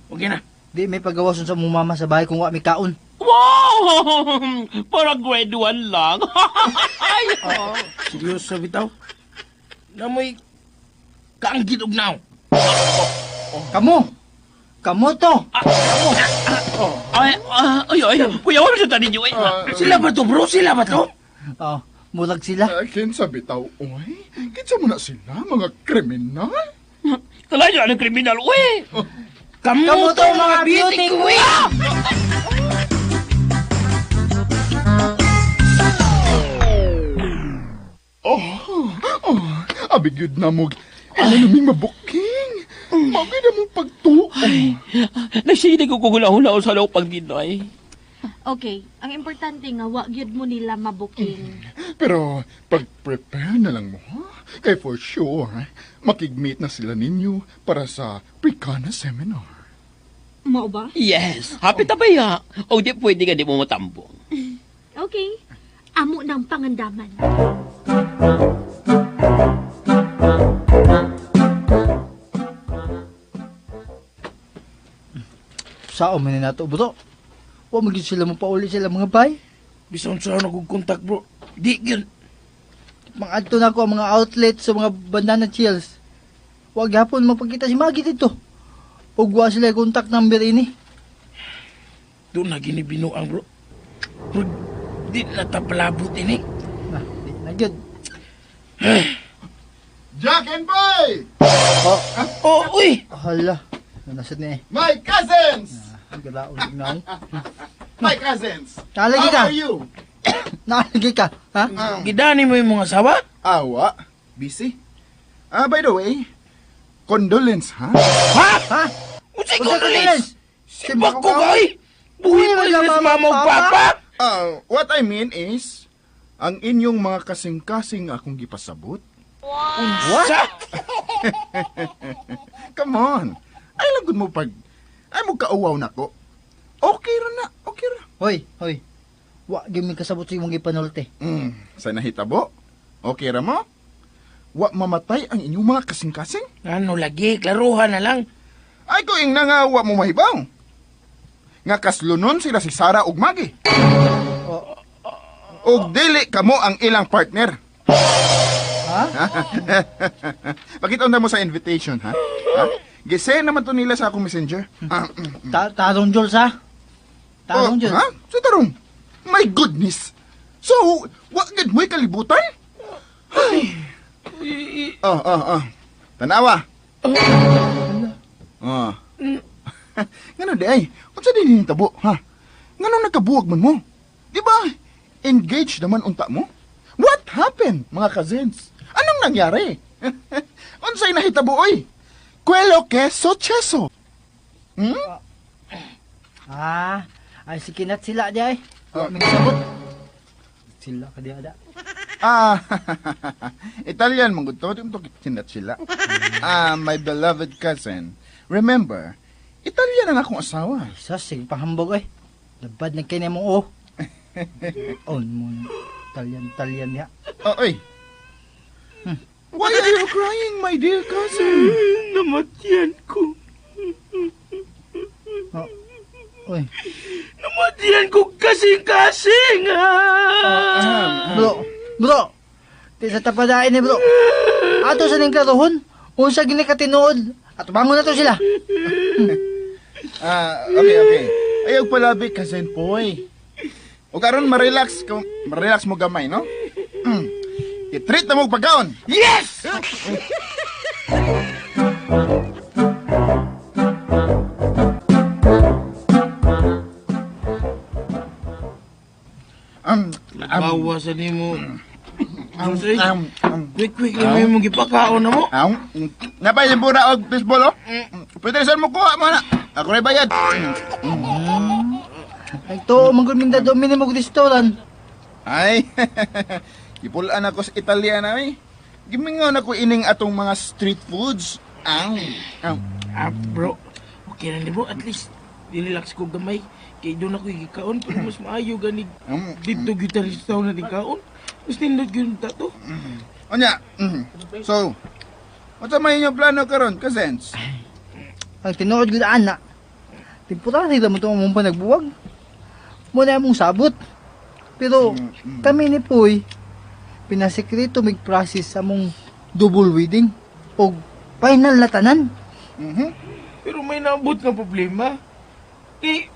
Okay na. Di may pagawason sa mong mama sa bahay kung wa may kaon. Wow! Parang grade 1 lang. Ay! Oh, seryoso bitaw. Namoy kaanggit og naw. Kamo! Kamo to! Kamo! Ay, ay, ay, kuya, wala sa tanin niyo, eh. Sila ba to, bro? Sila ba to? Oo, murag sila. Kinsa bitaw, oy? Kinsa mo na sila, mga kriminal? Kala niyo, anong kriminal, oy? Kamo to, mga beauty queen! Oh, oh, abigyod na mo. Ano naming mabuking? Mao gyud among pagtuo. Nagsinig ko kung hula-hula sa loob pag dinoy. Okay, ang importante nga wa gyud mo nila mabuking. Pero pag-prepare na lang mo, ha? Kay for sure, makig-meet na sila ninyo para sa Prikana Seminar. Mao ba? Yes, happy ta ba ya? O di pwede ka di mo matambong. Okay. Amo ng pangandaman. Sao man ni nato, bro? Wa man gyud sila mopauli sila mga bay. Bisan sa ako kontak bro. Di gyud. Mangadto na ako ang mga outlet sa mga banana chills. Wa gyapon mapagkita si Maggie dito. Ug wa sila contact number ini. Doon na ginibinuang bro. Bro, di na ta palabot ini. Ah, di na gyud. Jack and Boy! Oh, Oh, uy! hala. Nasad ni eh. My cousins! Ang galaon na. My cousins! Naalagi How ka. are you? Naalagi ka, ha? Gidani mo yung mga asawa? Awa. Busy? Ah, by the way, condolence, ha? Ha? Ha? Unsay Unsa condolence? condolence? Sibak ko kay! Buhi pa Buhi sila man sa mama ug mama, papa! Ah, what I mean is, ang inyong mga kasing-kasing akong gipasabot. Unsa? Come on. Ay, lagod mo pag... Ay, mo kauwaw na ko. Okay ra na, okay ra. Hoy, hoy. Wa gyud mi kasabot sa imong gipanulte. Sa nahitabo? Okay ra mo? Wa mamatay ang inyong mga kasing-kasing? Ano lagi, klaruhan na lang. Ay, ko ing na nga wa mo mahibaw. Nga kaslunon sila si Sara ug Maggie. Ug dili kamo ang ilang partner. Ha? Pakita na mo sa invitation, ha? Ha? Gisend naman to nila sa akong messenger. Ah, Tarong Jules, ha? Tarong Oh, Jules. Ha? Sa tarong? My goodness! So, wa gid mo'y kalibutan? Ay. Oh. Tanawa. Oh. Ngano di ay? Unsa din yung tabo, ha? Ngano nagkabuwag man mo? Di ba? Engaged naman unta mo? What happened, mga cousins? Anong nangyari? Unsay nahitabo oy? Quello che successo? Hmm? Ah, ay si kinat sila di ay. Wa mi kasabot. Sila ka di ada. Ah, Italian man gud to, di mo to kinat sila. Ah, my beloved cousin. Remember, Italian ang akong asawa. Sus, sige pahambog ay. Labad na kini mo oh. On mo. Italian, Italian niya. Oh, oy. Why are you crying, my dear cousin? Namatyan ko. Oh. Uy, Namatyan ko kasing-kasing! Ah! bro, bro. Di sa tapadain ni bro. Ato sa ning klarohon. Unsa gini ka tinuod? At bangon na to sila. Ah, okay. Ayaw palabi, cousin Poy. O karon ma-relax ko, ma-relax mo gamay, no? I-treat na mo og pagkaon. Yes! Bawa sa nimo. Jules, ay. Quick, quick lang mo yung gipakaon na mo. Napay yung bura og baseball, oh. Pwede saan mo kuha mo na. Ako rin bayad. Nagtuo man gud minda do minimo og restaurant. Ay, gipulaan ako sa Italian ay. Gimingaw na ko ining atong mga street foods. Ang, ang. Ah, bro. Okay na ni bro. At least, dinelax ko gamay. Kay doon ako gikaon. Pero mas maayo gani. Dito gyud ta restaurant na kaon. Mas nindot gyud ta to. Onya, so, unsa may inyong plano karon, cousins? Ang tinuod gud ana. Temporary ra mo to among panagbuwag. Mo na among sabot. Pero kami ni Puy pinasekreto mig process sa among double wedding og final na tanan. Pero may naabot nga problema. Kay,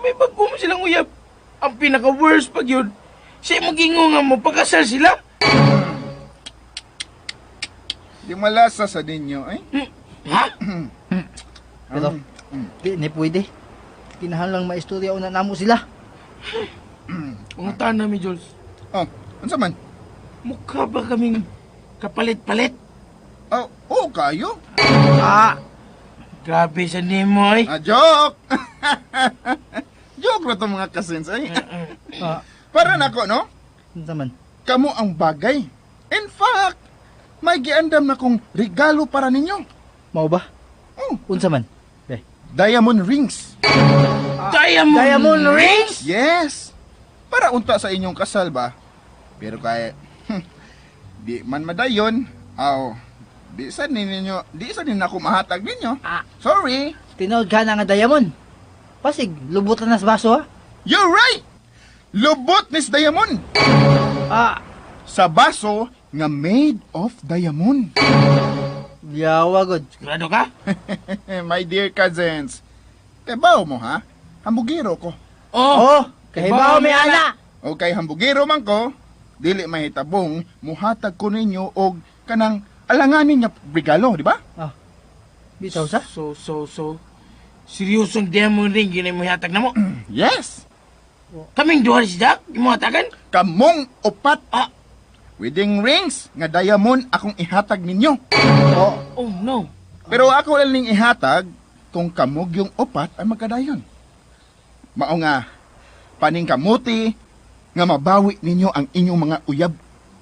may bago mo silang uyab. Ang pinaka-worst pag yun, siya magingo nga mo, pagkasal sila. Di malasa sa ninyo, eh? Ha? Pero di ni pwede. Kinahanglang maistorya una namo sila. Pangutan na mi, Jules. Oh, unsa man? Mukha ba kaming kapalit-palit? Oh, oh kayo? Ah, Grabe sa nimo ay. Ah, joke! Joke na to mga cousins ay. ah, Para nako, no? unsa man? Kamo ang bagay. In fact, may giandam na kong regalo para ninyo. Mao ba? Oh, Unsa man? Be. diamond rings. Diamond, Diamond rings? Yes. Para unta sa inyong kasal ba? Pero kay di man madayon, aw di sa ninyo, di sa ninyo ako mahatag ninyo. Ah. Sorry. Tinuod ka na nga diamond. Pasig, lubutan na sa baso ha? You're right. Lubot nis diamond. Ah, Sa baso nga made of diamond. yawa god. Sigurado ka? My dear cousins. Kebaw mo ha? Hambugiro ko. Oh, Oh, kahibaw mi ana. Okay, hambugiro man ko, dili mahitabong muhatag ko ninyo og kanang alanganin nga regalo, di ba? Bitaw sa? So. Seryosong diamond ring yun ay muhatag na mo. Yes. Kaming duha si Jack, imo hatagan? Kamong upat. Ah. Wedding rings nga diamond akong ihatag ninyo. Oh, Oh no. Pero ako lang ning ihatag kung kamog yung upat ay magkadayon. Mao nga paning kamuti nga mabawi ninyo ang inyong mga uyab.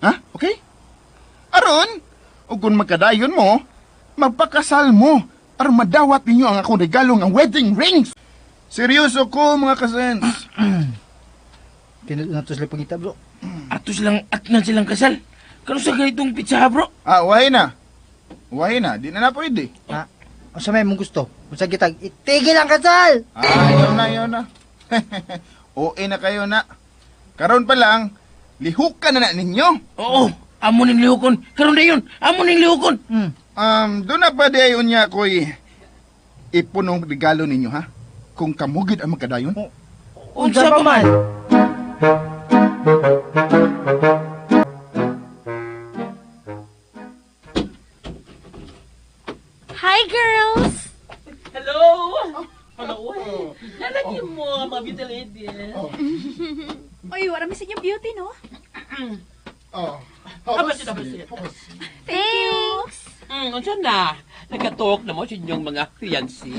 Ha? Okay? Aron, ug kung magkadayon mo, magpakasal mo aron madawat ninyo ang akong regalo nga wedding rings. Seryoso ko mga kasens. Tinuod na to sila pangita bro. Ato silang at na silang kasal. Kano sa ganitong pizza bro? Ah, wahay na. Wahay na, di na na pwede. Ah, unsa may mong gusto? Unsa gitag itigil ang kasal. Ah, ayaw na, ayaw na. OA na kayo na. Karon pa lang, lihukan na na ninyo. Oo, amo ning lihukon. Karon na yun, amo ning lihukon. Hmm. Doon na pa di ay unya ko'y ipunong regalo ninyo, ha? Kung kamugid ang magkadayon. Unsa pa man? Hi, girls! Hello! Hello! Lalagyan mo, mga beauty lady. Oy, wala mi sa inyong beauty, no? Oh. Habas, habas. Thanks! Unsa na? Nagka-talk na mo sa inyong mga fiancé?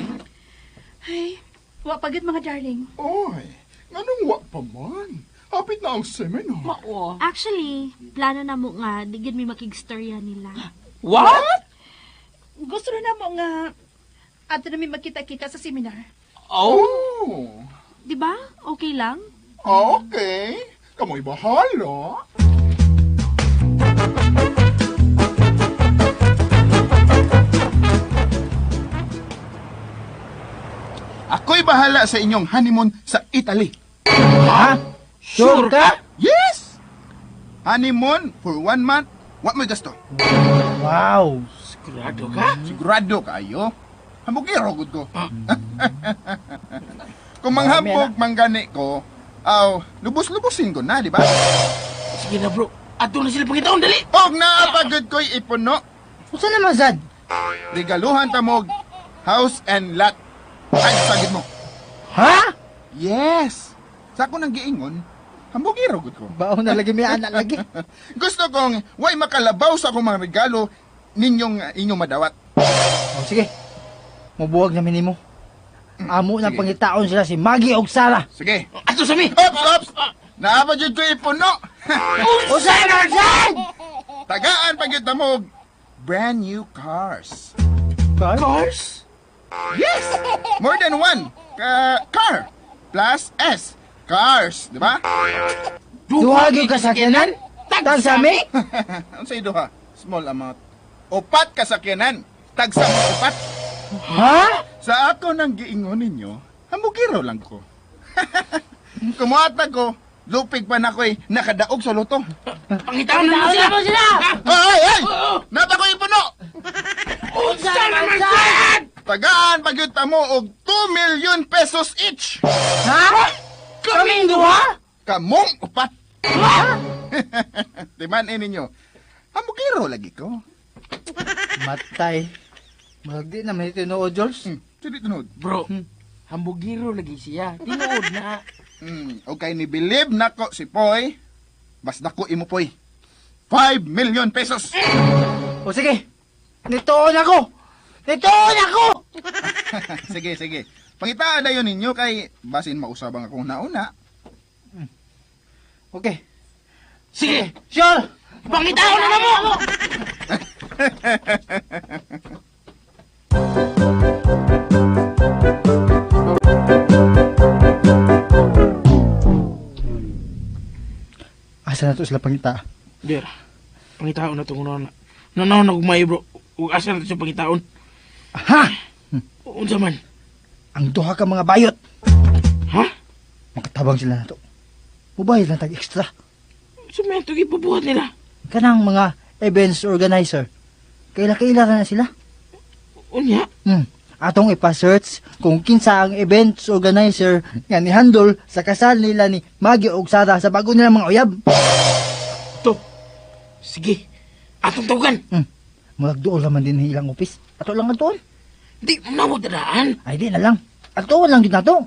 Ay, wa pagod mga darling. Oy, nganong wa pa man? Hapit na ang seminar. Mao. Actually, plano na mo nga, di gyud mi makigstorya nila. What? Gusto na mo nga ato na mi magkita-kita sa seminar. Oh? Oh. Di ba? Okay lang? Okay. Kamoy bahala. Ako'y bahala sa inyong honeymoon sa Italy. Ha? Sure ka? Yes! Honeymoon for 1 month, wa mo'y gasto. Wow. Sigurado ka? Sigurado kayo. Hambugiro gud ko. Kung manghambog manggani ko, aw, lubos-lubosin ko na, di ba? Sige na bro, ato na sila pangitaon, dali! Og naapagod ko'y ipuno. Unsa naman sad? Regaluhan ta mo og house and lot. Ay, sagid mo. Ha? Yes. Sa ako nang giingon, hambugiro gud ko. Baon na lagi mi ana lagi. Gusto kong way makalabaw sa akong mga regalo ninyong inyong madawat. Oh, sige. Mubuwag na minimo. Amo na Sige. pangitaon sila si Maggie og Sara. Sige. Ato sa mi! Ops, ops! Naapa jud ko ipuno. Unsa naman sad? Tagaan pa gyud ta mo og brand new cars. Cars? Yes! More than one car plus S. Cars, di ba? Duha gyud ka sakyanan? Tagsami? Unsay duha? Small amount. Upat ka sakyanan. Tagsa mo upat. Ha? Sa ako nang giingon ninyo, hambugiro lang ko. Kumuhatag ko, lupig pa na ko'y nakadaog sa luto. Pangitaon na mo sila! sila! Ay, ay! Napa ko ipuno! Unsa naman sad? Tagaan pagyud ta mo og 2 million pesos each. Ha? Kaming duha? Kamong upat. Timan eh ninyo. Hambugiro lagi ko. Matay. Murag di na may tinuod, Jules. Sige tunod. Bro, hambugiro lagi siya. Tinuod na. Okay, ni believe nako si Poy. Bas dako imo Poy. 5 million pesos. O sige. Nitoon ako! Nitoon ako! Sige, sige. Pangitaan na yun ninyo kay basin mausabang akong nauna. Okay. Sige! Sure! Pangitaon na na mo! Asa na to sila pangita? Der, pangitaon na itong una. Nanaw na gumay bro. Ug asa na to siya pangitaon. Aha! Unsa man? Ang duha ka mga bayot. Ha? Makatabang sila na to. Mubayad lang tag extra. Sa may ito ipabuhat nila. Kanang mga events organizer. Kaila-kaila na sila. Unya? Atong ipa-search kung kinsa ang events organizer nga nihandle sa kasal nila ni Maggie og Sara sa bago nila mga uyab. To. Sige. Atong tawagan. Murag dool naman din ilang office. Ato lang atoon. Di, manawag dadaan. Ay, di na lang. Atoon lang din nato.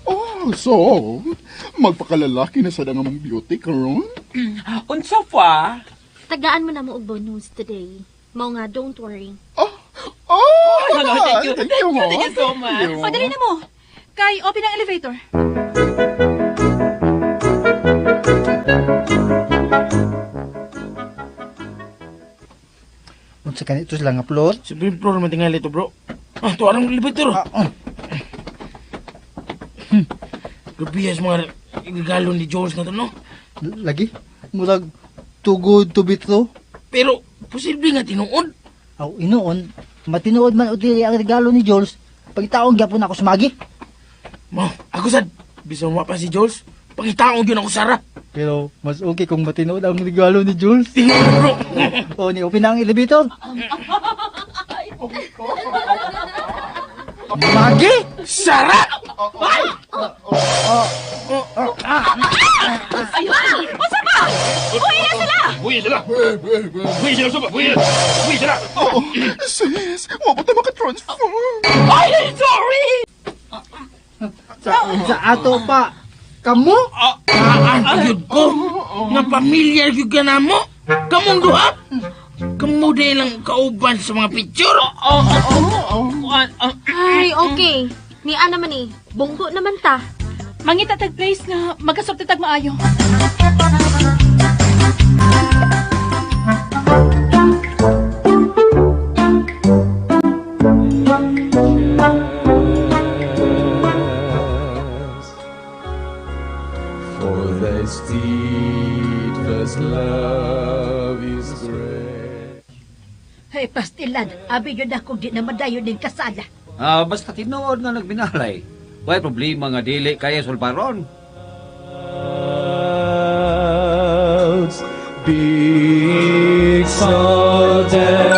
Oh, so, magpakalalaki na sa nga mong beauty karon? Unsa pa? Tagaan mo na mo og bonus today. Mao nga, don't worry. Oh, Hello, thank you. Thank you, Thank you so much. Thank you. O, dali na mo. Kay, open ang elevator. Unsa kanito sila nga floor? Sa main floor man tingali to bro. Ah, to arang elevator. Ah, oh. Grabe mga regalo ni Jules na to, no? Lagi? Murag too good to be true. Pero, posible nga tinuod. Aw, inoon, matinuod man o dili ang regalo ni Jules, pagitaon gyapon ako sa Maggie. Mo, ako sad. Bisan wa pa si Jules, pangitaon gyud ako Sara. Pero mas okay kung matinuod ang regalo ni Jules. Tinuod bro. O, ni open na ang elevator. Maggie! Sara! Ay, unsa ba? Uwi na sila! Buhi sila! Buhi sila, suba! Buhi sila! Buhi sila! Oh, sis, wa pa ta makatransform. Ay, sorry! Sa ato pa, kamo? Kaan gyud ko. Nga pamilyar gyud ka namo. Kamong duha. Kamo dahil lang kauban sa mga picture. Ay, okay. Ni ana man eh. Bungko naman ta. Mangita tag place nga magkasulti tag maayo. For thy steadfast love is great. Hey, pastilan, abi yun ako di na madayon ning kasala. Ah, basta tinuod nga nagbinalay. Way problema nga dili kaya sulbaron. Be exalted.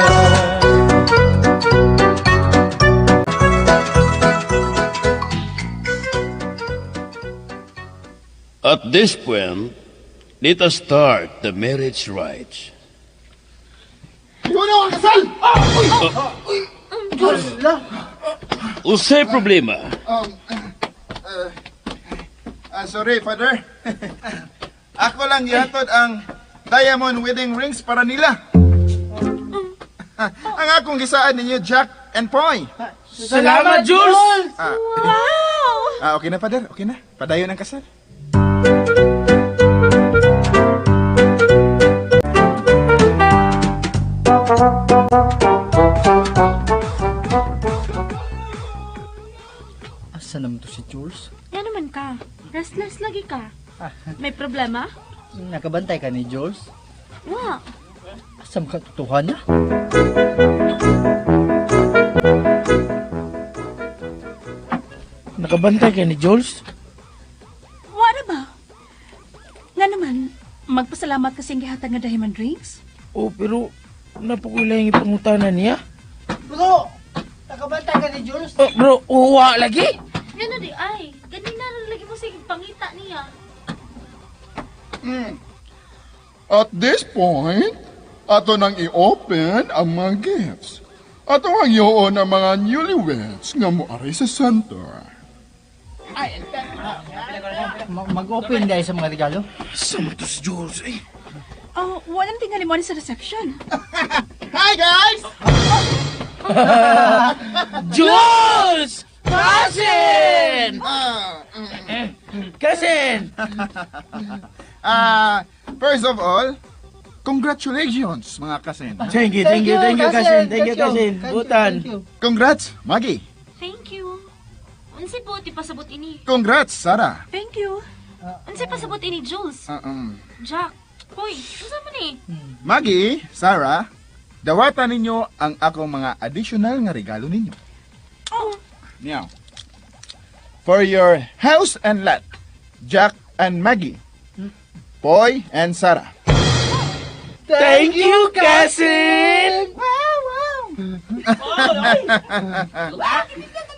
At this point, let us start the marriage rites. Yun ang kasal! Jules! Unsay problema? Sorry, Father. Ako lang gihatod ang diamond wedding rings para nila. Ang akong gisaan ninyo, Jack and Poy. Salamat, Jules! Wow! Ah, okay na, Father. Okay na. Padayon ang kasal. Asa naman to si Jules? Yan naman ka. Restless lagi ka. May problema? Nakabantay ka ni Jules? Wa. Asa makatutuhan na? Nakabantay ka ni Jules? Wa na ba? Nga naman, magpasalamat kasi gihatag nga diamond rings. Oh, pero napakulay yung ipangutana niya. Bro! Nakabantay ka ni Jules? Oh, bro, uwa lagi? Yan na di ay. Ganina na lagi mo sige pangita niya. At this point, ato nang i-open ang mga gifts. Ato ang iyoon ang mga newlyweds nga moaray sa center. Mag-open dahil sa mga regalo. Sama to si Jules, eh. Oh, walang tingali mo sa reception. Hi, guys! Jules! Cousin! Cousin! First of all, congratulations, mga cousin. Thank you, thank you, thank you, cousin. Thank you, cousin. Butan. Congrats, Maggie. Thank you. Unsay buot ipasabot ini? Congrats, Sarah. Thank you. Unsay pasabot ini, Jules? Jack, hoy, unsa man ni? Maggie, Sarah, dawatan ninyo ang akong mga additional nga regalo ninyo. Oh. Now, for your house and lot, Jack and Maggie, Boy and Sarah. Thank you, cousin!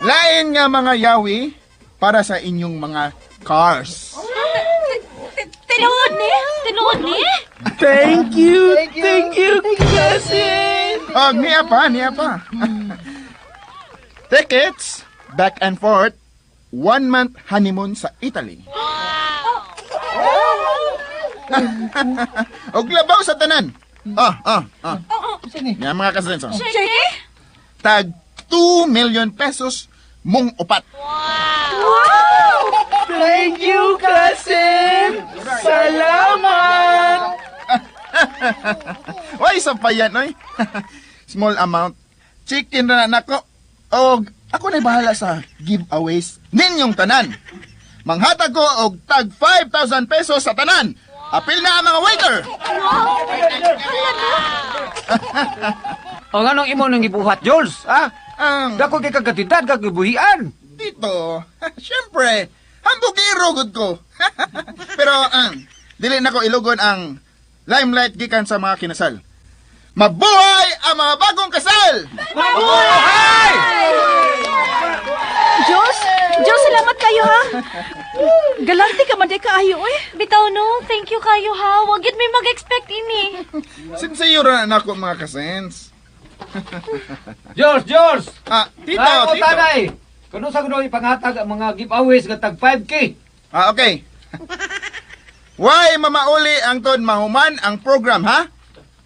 Lain nga mga yawi para sa inyong mga cars. Tinuod ni? Tinuod ni? Thank you, thank you, cousin! Oh, niya pa, niya pa. Tickets, back and forth, 1 month honeymoon sa Italy. Og labaw sa tanan. Nga mga cousin. Cheque? Tag 2 million pesos mong upat. Wow! Thank you, cousin! Salamat! Why sa pa yan, oy? Small amount. Chicken na nako. Og ako na'y bahala sa giveaways ninyong tanan. Manghatag ko og tag 5,000 pesos sa tanan. Apil na ang mga waiter! O anong imo nang gibuhat, Jules? Ha? Dako kay kagatidan, kagabuhian. Dito, siyempre, hambugiro gud ko. Pero, dili na ko ilugon ang limelight gikan sa mga kinasal. Mabuhay ang mga bagong kasal! Mabuhay! Jules, Jules, salamat kayo ha. Galante ka man di kaayo eh. Bitaw no, thank you kayo ha. Wag yun may mag-expect ini. Sincere na nako mga kasens. Jules, Jules! Ah, tito, Ay, tito. Tanay! Kuno sa kuno ipanghatag ang mga giveaways nga tag 5K. Ah, okay. Why mamauli ang ton mahuman ang program ha?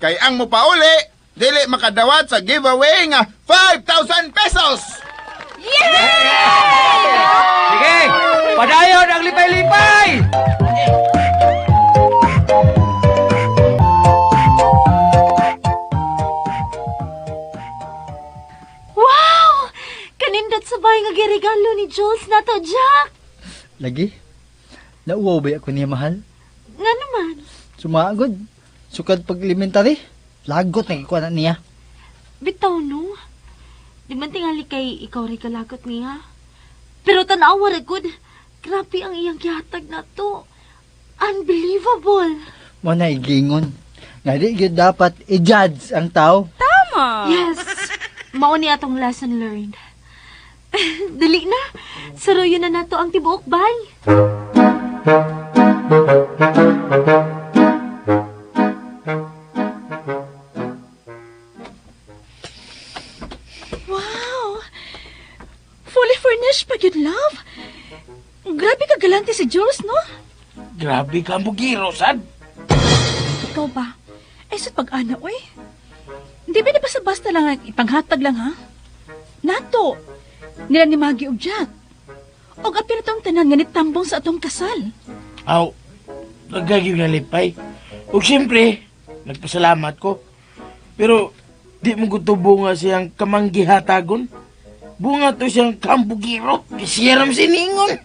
Kay ang mopauli dili makadawat sa giveaway nga 5,000 pesos. Yeah! Sige, padayon ang lipay-lipay! Wow! Kanindot sa bahay nga giregalo ni Jules na to, Jack! Lagi? Nauwaw ba ako niya, mahal? Nga naman. Sumagod. Sukad pag elementary. Lagot na ikuha na niya. Bitaw, no? Di man tingali kay ikaw rin kalagot niya. Pero tanawa ra gud. Grabe ang iyang gihatag na to. Unbelievable. Mo na igingon. Nga di gyud dapat i-judge ang tao. Tama. Yes. Mao ni atong lesson learned. Dali na. Saruyo na nato ang tibuok bay. Wow! Fully furnished pa yun, love. Grabe ka galante si Jules, no? Grabe ka ang bugiro, sad. Ikaw ba? Eh, sa pag-ana, oy. Hindi ba basta-basta lang ang ipanghatag lang, ha? Nato, nila ni Maggie og Jack. Og apil itong tanan nga nitambong sa atong kasal. Aw, nagaging nalipay. Og siyempre, nagpasalamat ko. Pero, di mo gutubo nga siyang kamanggihatagon. Bunga to siyang kambugiro. Kisiyaram siningon.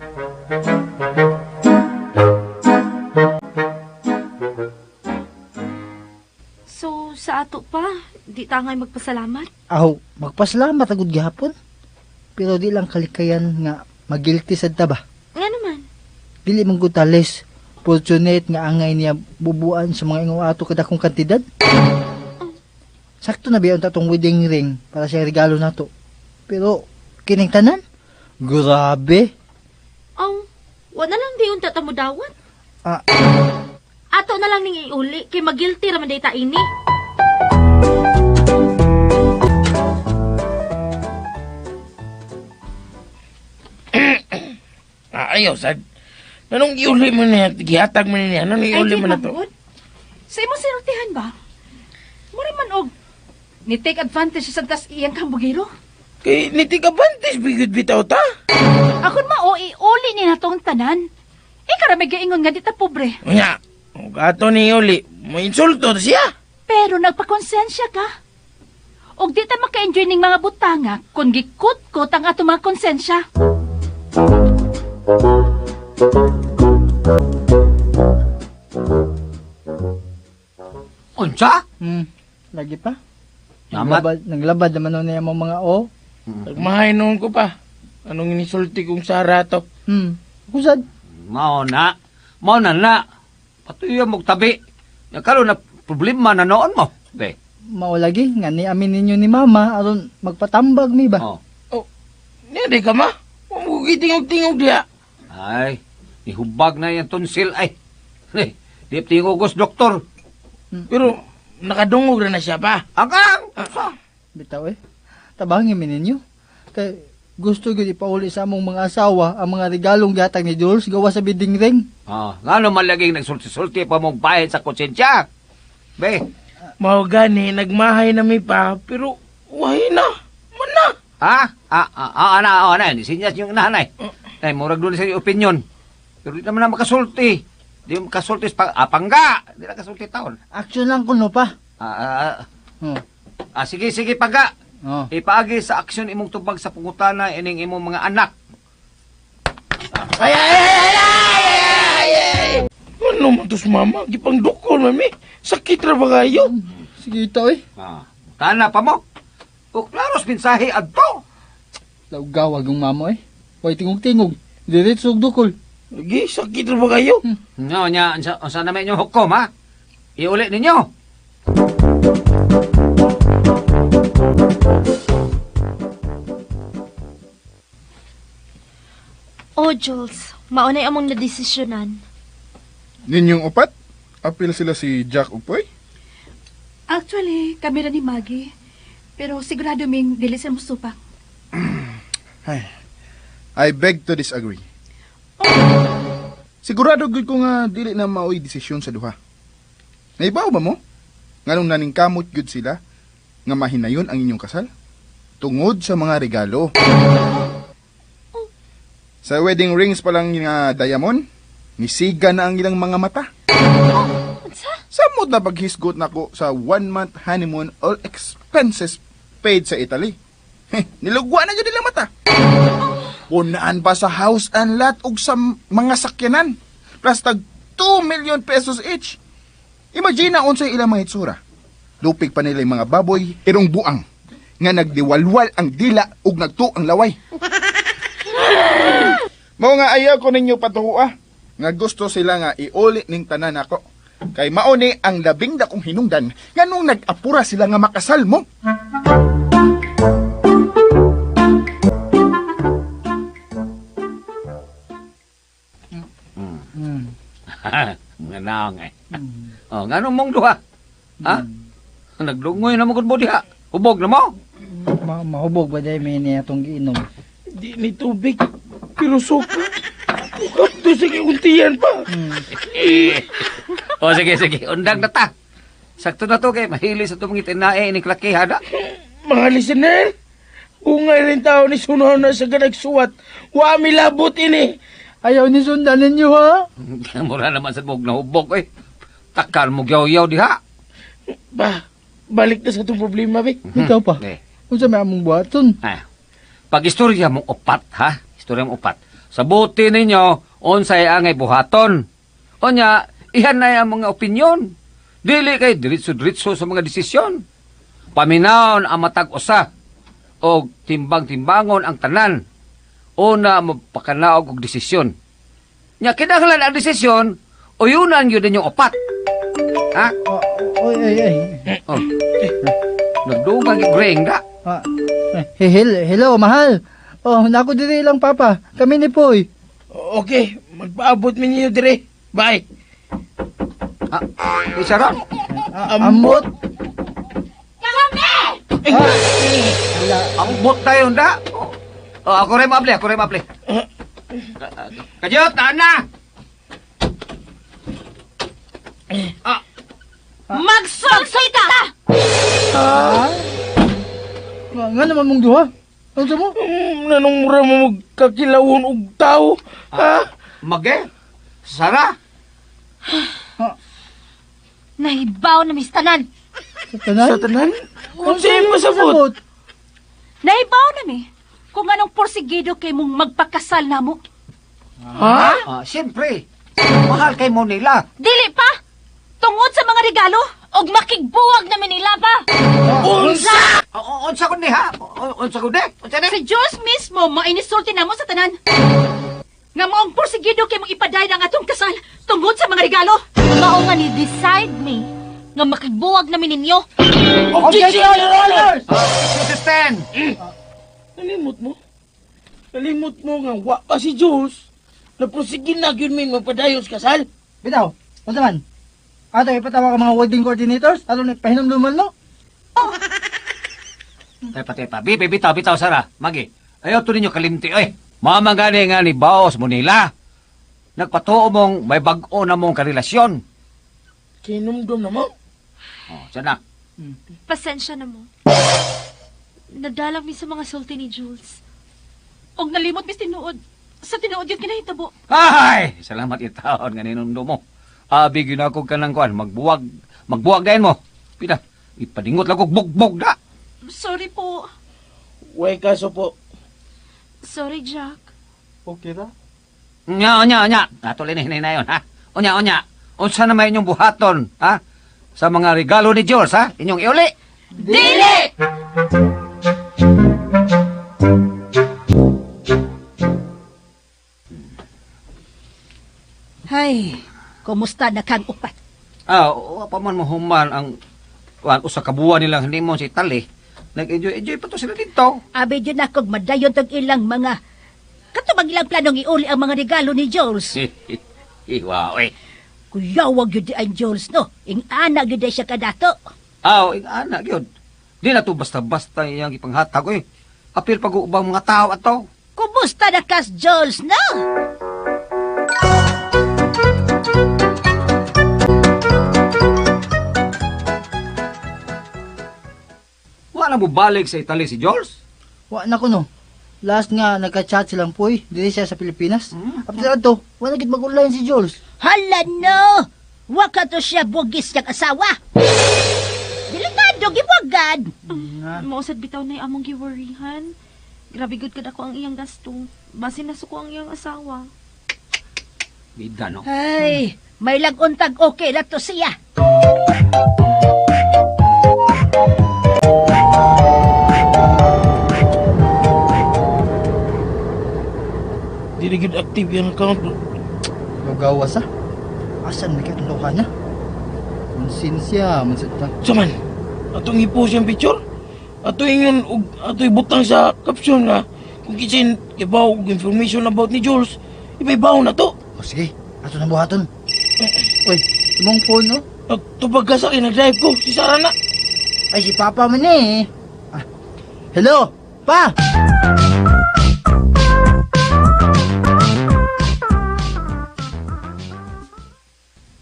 So, sa ato pa, di tangay magpasalamat. Aw, magpasalamat agud gihapon. Pero di lang kalikayan nga magilty sad ta ba. Nga naman. Dili man gud talis fortunate nga angay niya bubuan sa mga ingong ato kadakong kantidad. Sakto na biya unta tong wedding ring para sa regalo nato. Pero kining tanan, grabe. Aw, wala lang di unta ta mo dawat. Ah. Ato na lang ning iuli kay magilty ra man day ta ini. Ayaw, sad. Anong iuli mo niya? Gihatag mo niya. Anong iuli mo na to? Manggod, sa imong sinultihan ba? Mura man og ni take advantage sa tas iyang kambugiro. Kay ni take advantage bigud bitaw ta. Akon mao iuli ni natong tanan. Ikaw ra may gaingon nga di ta pobre. Unya, ug ato ni iuli, mo insulto ta siya. Pero nagpakonsensya ka. Og di ta maka-enjoy ning mga butanga kung gikut-kot ang atong mga konsensya. Unsa? Lagi pa. Yamat. Naglabad naman nun niya mga o. Nagmahay noon ko pa. Anong inisulti kong Sara to? Kusad? Mao na. Mao na na. Patuyo mo tabi. Karon na problema na noon mo. Be. Mao lagi nga ni amin ninyo ni mama aron magpatambag mi ba. Oh. Oh, niya di ka ma. Tingog-tingog diha. Ay, nihubag na yung tonsil ay. Di tingogos doktor. Pero nakadungog na siya pa. Akang! Bitaw eh. Tabangin mi ninyo. Kay gusto gyud ipauli sa among mga asawa ang mga regalong gihatag ni Jules gawa sa bidding ring. Ah, ngano man laging nagsulti-sulti pa mong bayad sa konsensya. Be. Mao gani nagmahay na mi pa pero wahi na. Mana. Ha? Ah, ana, sinyas yung nanay. Ay murag dun sa opinion. Pero di naman na makasulti. Di mo makasulti sa pangga. Di na kasulti taon. Action lang kuno pa. Sige pangga. Oh. Ipaagi sa aksyon imong tubag sa pangutana ining imong mga anak. Ay ay ay ay ay. Ano man to mama? Gipangdukol mami. Sakit ra ba kayo? Sige ito eh. Tana pa mo. O klaros mensahe adto. Lawgawag yung mama eh. Way tingog-tingog. Diretso og dukol. Lagi, sakit ra ba kayo? No, nya, unsa na may inyong hukom ha? Iuli ninyo. Oh, Jules, maunay among nadesisyonan. Ninyong upat? Apil sila si Jack Upoy? Actually, kami ra ni Maggie. Pero sigurado ming dili sila mosupak. Ay, I beg to disagree. Sigurado gud ko nga dili na maoy desisyon sa duha. Naibaw ba mo? Nganong naningkamot gud sila nga mahinayon ang inyong kasal? Tungod sa mga regalo. Sa wedding rings pa lang nga diamond, nisiga na ang ilang mga mata. Samot na paghisgot nako sa 1 month honeymoon all expenses paid sa Italy. Nilugwa na gyud ilang mata. Punaan pa sa house and lot ug sa mga sakyanan. Plus tag 2 million pesos each. Imagine na unsay ilang mga hitsura. Lupig pa nila yung mga baboy, irong buang, nga nagdiwalwal ang dila ug nagtu ang laway. Mao nga ayaw ko ninyo patuwa, nga gusto sila nga iuli ning tanan nako. Kay mao ni ang labing dakong hinungdan nga nung nag-apura sila nga makasal mo. Nga naong eh. Oh, nganong mong duha? Ha? Nagdungoy na mo gud mo diha. Hubog na mo? Mahubog ba dahil may niya itong giinom? Di ni tubig, pero suka. Ukap to sa kiuntian pa. O sige, sige. Undang na ta. Sakto na to kay mahili sa itong itinae ni Klaki, hada. Mga listener, ungay rin tao ni Suno na sa ganagsuwat. Wa mi labot ini. Ayaw ni sundan ninyo, ha? Mura naman sa mog nahubog, eh. Takal mo yaw-yaw diha. Ba, balik na sa itong problema, be. Ikaw pa. Eh. Unsa may among buhaton? Ah, pag istorya mong upat, ha? Istorya mong upat. Sabuti ninyo, unsay angay buhaton. Onya, ihan na ang mga opinyon. Dili kay diritso-diritso sa mga desisyon. Paminawon ang matag usa o timbang-timbangon ang tanan. Una mapakanaog og desisyon. Nya kinahanglan ang desisyon, uyunan gyud ninyong upat. Ha? Oy, ay, ay. Oh. Nagdugang ring da. Hello, mahal. Oh, nako diri lang papa. Kami ni Poy. Okay, magpaabot mi ninyo dire. Bye. Ah, isa ron. Ambot. Kami! Ambot tayo da. Oh, ako rin maable, ako rin maable. Kajot, naan na. Magsulti ta! Ha? Nga naman mong duha? Ano sa mo? Nanong mura mo magkakilawon og tao? Ha? Mage? Sara? Nahibaw na mis tanan. Sa tanan? Sa tanan? Unsa imong masabot? Nahibaw na mi kung anong porsigido kay mong magpakasal namo. Ha? Siyempre. Mahal kay mo nila. Dili pa! Tungod sa mga regalo og makigbuwag na nila pa. Unsa? Unsa kun ni ha? Unsa kun ni? Unsa ni? Si Diyos mismo mainisulti namo sa tanan. Nga maong porsigido kay mong ipadayon ang atong kasal tungod sa mga regalo. Mao nga ni decide me nga makigbuwag na ninyo. Objection, Your Honor! Sustain! Nalimot mo? Nalimot mo nga wa pa si Jules. Naprosigin na gyud mi magpadayon sa kasal. Bitaw, unsa man? Ato ipatawa ka mga wedding coordinators aron ipahinumduman mo. Tepa, tepa. Bibi, bitaw, bitaw, Sara. Magi. Ayaw to ninyo kalimti, oy. Mama gani nga ni Baos mo nila. Nagpatuo mong may bag-o na mong karelasyon. Kinumdum na mo? Oh, siya na. Pasensya na mo. Nadalang mi sa mga sulti ni Jules. Og nalimot mis tinuod. Sa tinuod yun kinahitabo. Ay! Salamat itaon nga ninumdum mo. Abi, ginakog ka ng kuan. Magbuwag. Magbuwag dahin mo. Pina, ipadingot lang kog bugbog na. Sorry po. Way kaso po. Sorry, Jack. Okay ra. Nya, onya, onya. Natuloy na hinay na yun, ha? Onya, onya. Unsa na may inyong buhaton, ha? Sa mga regalo ni Jules, ha? Inyong iuli. Dili! Hay, kumusta na kang upat? Ah, wa pa man mahuman ang kuan usa ka buwan nilang honeymoon sa Italy. Nag-enjoy-enjoy pa to sila dito. Abi dyan akong madayon tag ilang mga katubag ilang planong iuli ang mga regalo ni Jules. Wow, eh. Kuyawag yun di ang Jules, no? Ing ana yun di siya kadato. Aw, ing ana gyud. Di na to basta-basta iyang ipanghatag oy. Apil pag ubang mga tao ato. Kumusta na kas Jules, no? Wa na mo balik sa Italy si Jules? Wa na ko no. Last nga nagka-chat silang poy diri siya sa Pilipinas. After adto, wa na gid mag-online si Jules. Hala no! Wa ka to siya bugis niyang asawa. Delikado, gibuwagan. Mausad bitaw na yung among giworryhan. Grabe good kad ako ang iyang gasto. Basin nasuko ang iyang asawa. Bida no. Ay, may laguntag okay na to siya. Dili gyud active yung account. Magawas ah. Asan na kaya itong na? Konsensya man sa ta. Saman, atong i-post yung picture. Ato ingon og ato ibutang sa caption nga kung kitchen ibaw og information about ni Jules, ibabaw na to. O sige, ato na buhaton. Uy, imong phone no? Nagtubag ka sa akin, nag-drive ko. Si Sarah na. Ay, si Papa man eh. Ah, hello, Pa!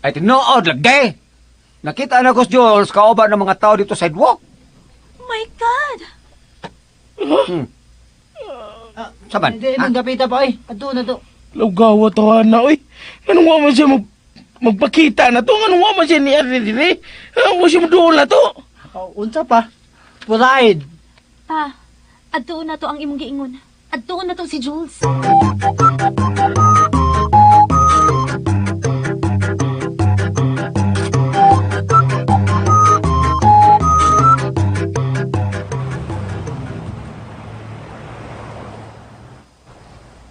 Ay tinuod lagi. Nakita na ko si Jules kauban ng mga tao dito sa sidewalk. My God! Saban? Hindi, imong gapita pa eh. Ato na to. Lawgawa to na, oy. Anong wa man siya magpakita na to? Anong wa man siya ni Arne dire? Wa siya maduol na to? Oh, unsa pa? Pride. Pa, adtuon na to ang imong giingon. Adtuon na to si Jules.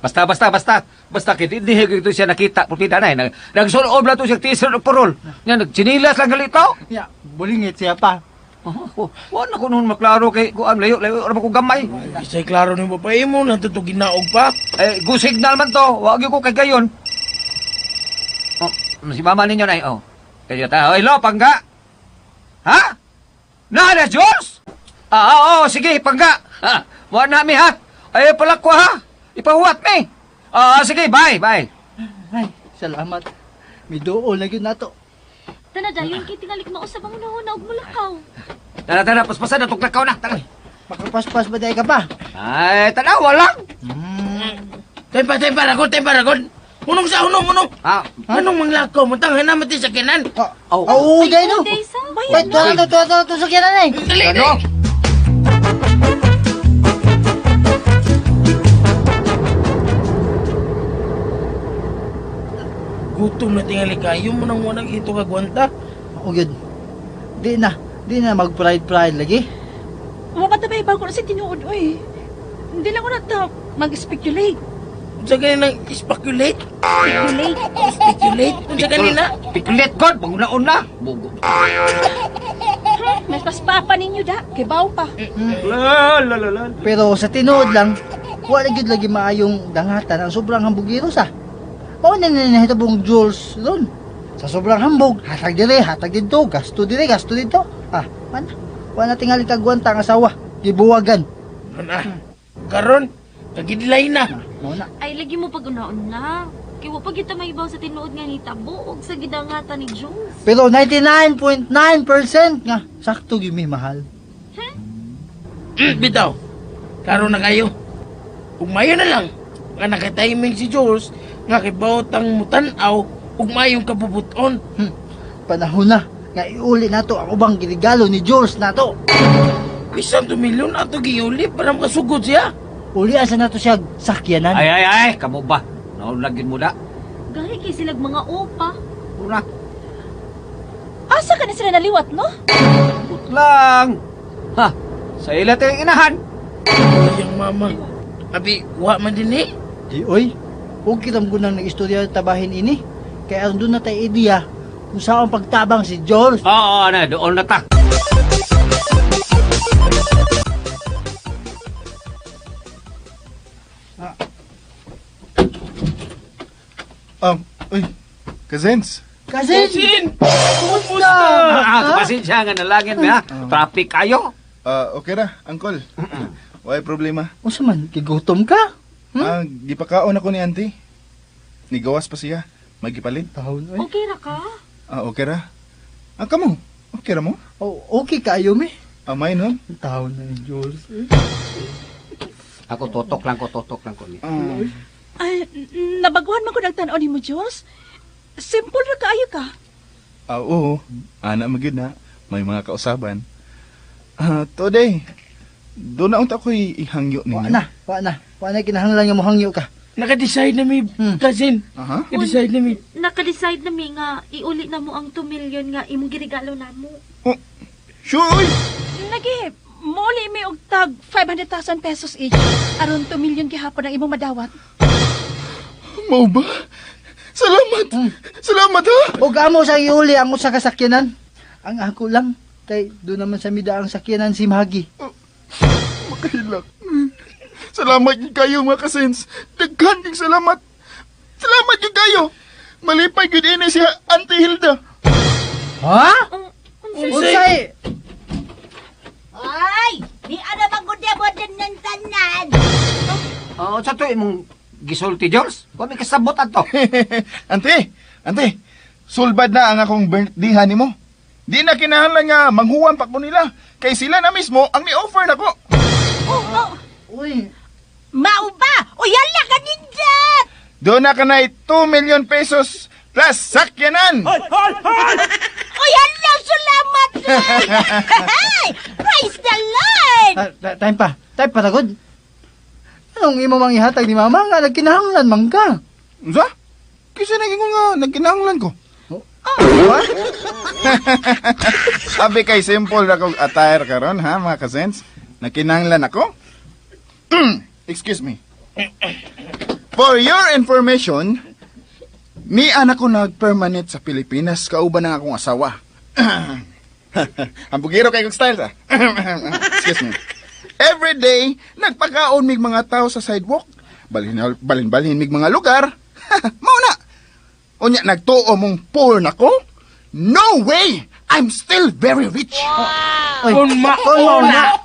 Basta, basta, basta. Basta, kay hindi ito siya nakita. Pulpita na eh. Nagsulob na to siya t-shirt o parol. Nga, nagtsinilas lang galito. Ya, bulingit siya pa. Oh, wala ko noon maklaro kay kuan layo, layo, ano ko gamay. Isa'y klaro ni babae mo, nandito ginaog pa. Eh, go signal man to. Wag ko kay gayon. Oh, si mama ninyo na oh. Kaya ta, oh, hello, pangga. Ha? Nana, Jules? Ah, oo, sige, pangga. Ha, wa nami ha. Ay, palakwa ha. Ipahuwat mi. Ah, sige, bye, bye. Ay, salamat. Miduol na gyud nato. Tana dayon kay tingalik mausab ang unahuna og mulakaw. Tara, tara, paspasan na lakaw na. Tara. Makapaspas ba dahil ka pa? Ay, tanawa lang. Tempa, tempa, ragon, tempa, ragon. Hunong sa hunong, hunong. Ah, Anong manglakaw mo? Tangay na mati sa kinan. Oh, Oo, dahil no. Day sa. Wait, tuwa na to, tuwa na to, sakyanan eh. Dali, Ano? dali. Gutom na tingali kayo mo nang wanag ito kagwanta. O yun. Di na, di na mag-pride-pride lagi. Wa pa ta ba ko na sa tinuod oy. Hindi lang ko na ta mag-speculate. Unsa gani nang speculate? Speculate. Speculate? Unsa gani na? Pikulit god, panguna-una. Bugo. Mas paspapa ninyo da, kay baw pa. La la la la. Pero sa tinuod lang, wala gyud lagi maayong dangatan ang sobrang hambugiro sa. Mao na na nahitabong Jules ron. Sa sobrang hambog, hatag dire, hatag didto, gasto dire, gasto didto. Ah, man, wala tingali kagwanta ang asawa, gibuwagan. Ana. Karon, kagidlay na. Mao na. Ay lagi mo pag una-una. Kay wa pa kita maibaw sa tinuod nga nitabo og sa gidangatan ni Jules. Pero 99.9% nga sakto gyud mi mahal. Bitaw. Karon na kayo. Ug mayo na lang. Nga nakatiming si Jules nga kibawtang mutan-aw ug mayong kabubuton. Panahon na nga iuli nato ang ubang girigalo ni Jules nato. Bisan 2 milyon ato giuli para makasugod siya. Uli asa nato siya sakyanan. Ay, ay, ay, kamo ba? Naulagin mo na. Gahi kay silag mga opa. Una, Asa ka na sila naliwat, no? lang. Ha, sa ila tayong inahan. Ayang mama. Abi, wa man din eh. Di oy. Huwag kitang gunang nag-istorya tabahin ini. Kaya aron doon na tayo ideya kung saan pagtabang si Jules. Oo, na, doon na ta. Uy, cousins. Cousin! Kumusta? Ah, pasensya nga nalangin ha. Traffic kayo. Ah, okay ra, uncle. Why problema? Unsa man, gigutom ka? Ah, gipakaon ako ni auntie. Nigawas pa siya. May gipalit. Tahon oy. Okay ra ka? Ah, okay ra. Ah, kamo? Okay ra mo? Oh, okay kayo mi. Amay nun? Tahon na ni Jules. Eh. Ako totok lang ko, totok lang ko. Ah, Ay, nabaguhan man ko nagtan-aw nimo, Jules. Simple ra kaayo ka. ah, oo. Ana magyud na. May mga kausaban. Ah, today. Doon na unta ko'y ihangyo Wa ninyo. na, wa na. Wa na kinahanglan nga mohangyo ka. Naka-decide na mi, cousin. Aha. Naka-decide na mi. Naka-decide na mi nga iuli na mo ang 2 million nga imong giregalo namo. Oh, sure, uy! Lagi, muli mi og tag 500,000 pesos each. Aron 2 million gihapon ang imong madawat. Mao ba? Salamat! Salamat ha! Og amo sa iuli ang usa ka sakyanan. Ang ako lang kay doon naman sa mida ang sakyanan si Maggie. Makahilak. Salamat gyud kayo mga kasins. Daghan gyud salamat. Salamat gyud kayo. Malipay gyud ini si Auntie Hilda. Ha? Unsay? Ay, di ana magud mo din ng tanan. Oo, sa to imong gisulti, Jules. Wa may kasabot ato. Auntie, auntie, sulbad na ang akong birthday nimo. Di na kinahanglan nga manghuwan pa ko nila. Kay sila na mismo ang ni-offer nako. Oh, Uy, Mao ba? O yala ka ninja. Doon na kanay 2 million pesos plus sakyanan. O yala, salamat. Hey, praise the Lord. Time pa. Time pa tagod. Anong imo mang ihatag ni mama nga nagkinahanglan man ka? Unsa? Kisa naging nga nagkinahanglan ko. What? Sabi kay simple ra kog attire karon ha mga kasens. Nagkinahanglan ako. Excuse me. For your information, ni anak ko nag-permanent sa Pilipinas kauban ng akong asawa. Ang bugiro kay kog style ta. Excuse me. Every day, nagpakaon mig mga tao sa sidewalk. Balhin balhin mig mga lugar. Mao na. Unya nagtuo mong poor nako? No way! I'm still very rich. Oy, Kung mauna.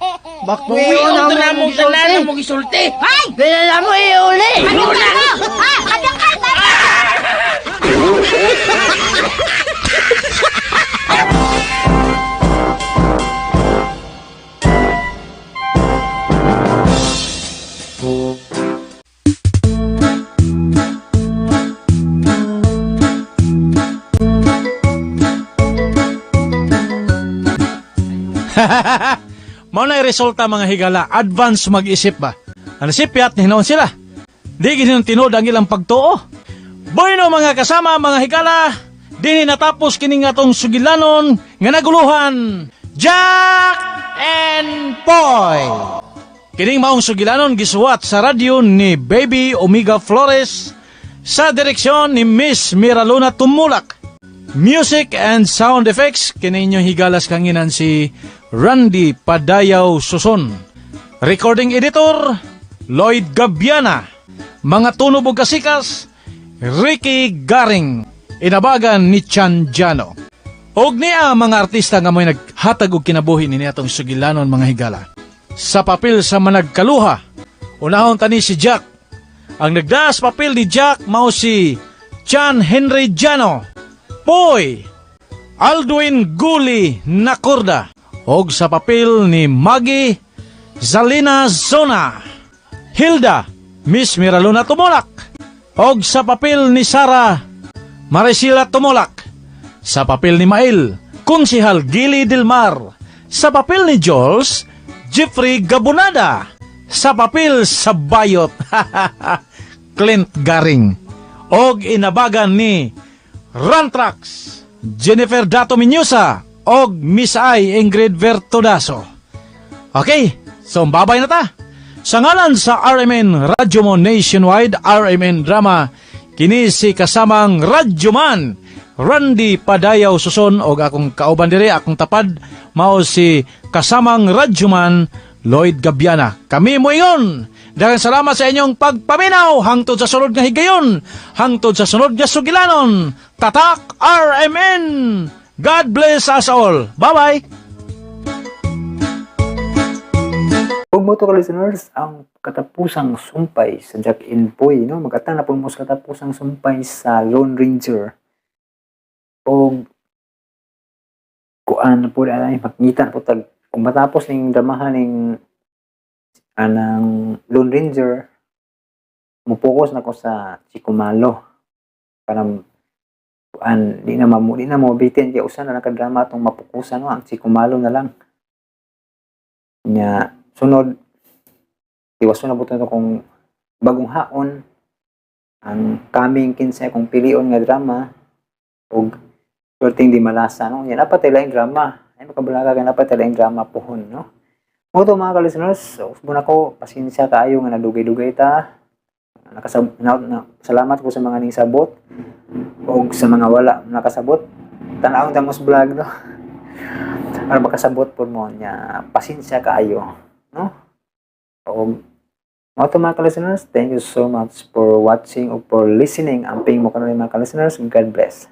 Bakwi Mauna na mong tanan mong isulti. Ay, Di na mo iuli. ano na? Ha, ano ka? Mao na resulta, mga higala, advance mag-isip ba. Ang sipyat ni hinoon sila. Di gid tinuod ang ilang pagtuo. Bueno, mga kasama, mga higala, dinhi natapos kining atong sugilanon nga naguluhan, Jack and Poy. Kining maong sugilanon gisuwat sa radyo ni Baby Omega Flores sa direksyon ni Miss Miraluna Tumulak. Music and sound effects kini inyong higalas kanginan si Randy Padayaw Suson. Recording editor Lloyd Gabiana. Mga tunog ug kasikas, Ricky Garing. Inabagan ni Chan Jano. Og niya mga artista nga mo'y naghatag og kinabuhi ni atong sugilanon, mga higala. Sa papel sa managkaluha, unahon tani si Jack. Ang nagdaas papel ni Jack mao si Chan Henry Jano. Poy, Aldwin Guli Nacorda. Og sa papel ni Maggie, Zalina Zona. Hilda, Miss Miraluna Tumulak. Og sa papel ni Sara, Marisila Tumulak. Sa papel ni Mael, Konsihal Gili Del Mar. Sa papel ni Jules, Jeffrey Gabunada. Sa papel sa Bayot, Clint Garing. Og inabagan ni Rantrax, Jennifer Dato Minyusa, og Miss I Ingrid Vertodaso. Okay, so babay na ta. Sa ngalan sa RMN Radyo Mo Nationwide, RMN Drama, kini si kasamang Radyoman, Randy Padayaw Suson, og akong kauban diri, akong tapad, mao si kasamang Radyoman, Lloyd Gabiana. Kami moingon, daghang salamat sa inyong pagpaminaw hangtod sa sunod nga higayon, hangtod sa sunod nga sugilanon. Tatak RMN. God bless us all. Bye-bye. Ug mo to ka listeners, ang katapusang sumpay sa Jack and Poy, no? Magatang na po mo sa katapusang sumpay sa Lone Ranger. Og kuan na po ay makita na po tag kung matapos ning dramahan ning anang Lone Ranger, mo-focus na ko sa Chico Malo para kuan di na mo bitin kay usa na lang ka drama atong mapokusan, no? Ang Chico Malo na lang nya. Sunod, iwason na po to kung bagong haon ang kaming kinsa kung pilion nga drama og Swerteng Di Malasa, no? Yan dapat laing drama ay makabalaga ka, dapat laing drama pohon, no? Mo to, mga ka-listeners, usbon ako, pasensya kaayo nga nadugay-dugay ta. Nakasab na, na, salamat ko sa mga ning sabot og sa mga wala nakasabot. Tan-awon ta mos vlog, no? Para makasabot po mo nya, pasensya kaayo, no? Og mo to, mga ka-listeners, thank you so much for watching or for listening. Amping mo karon, mga ka-listeners. God bless.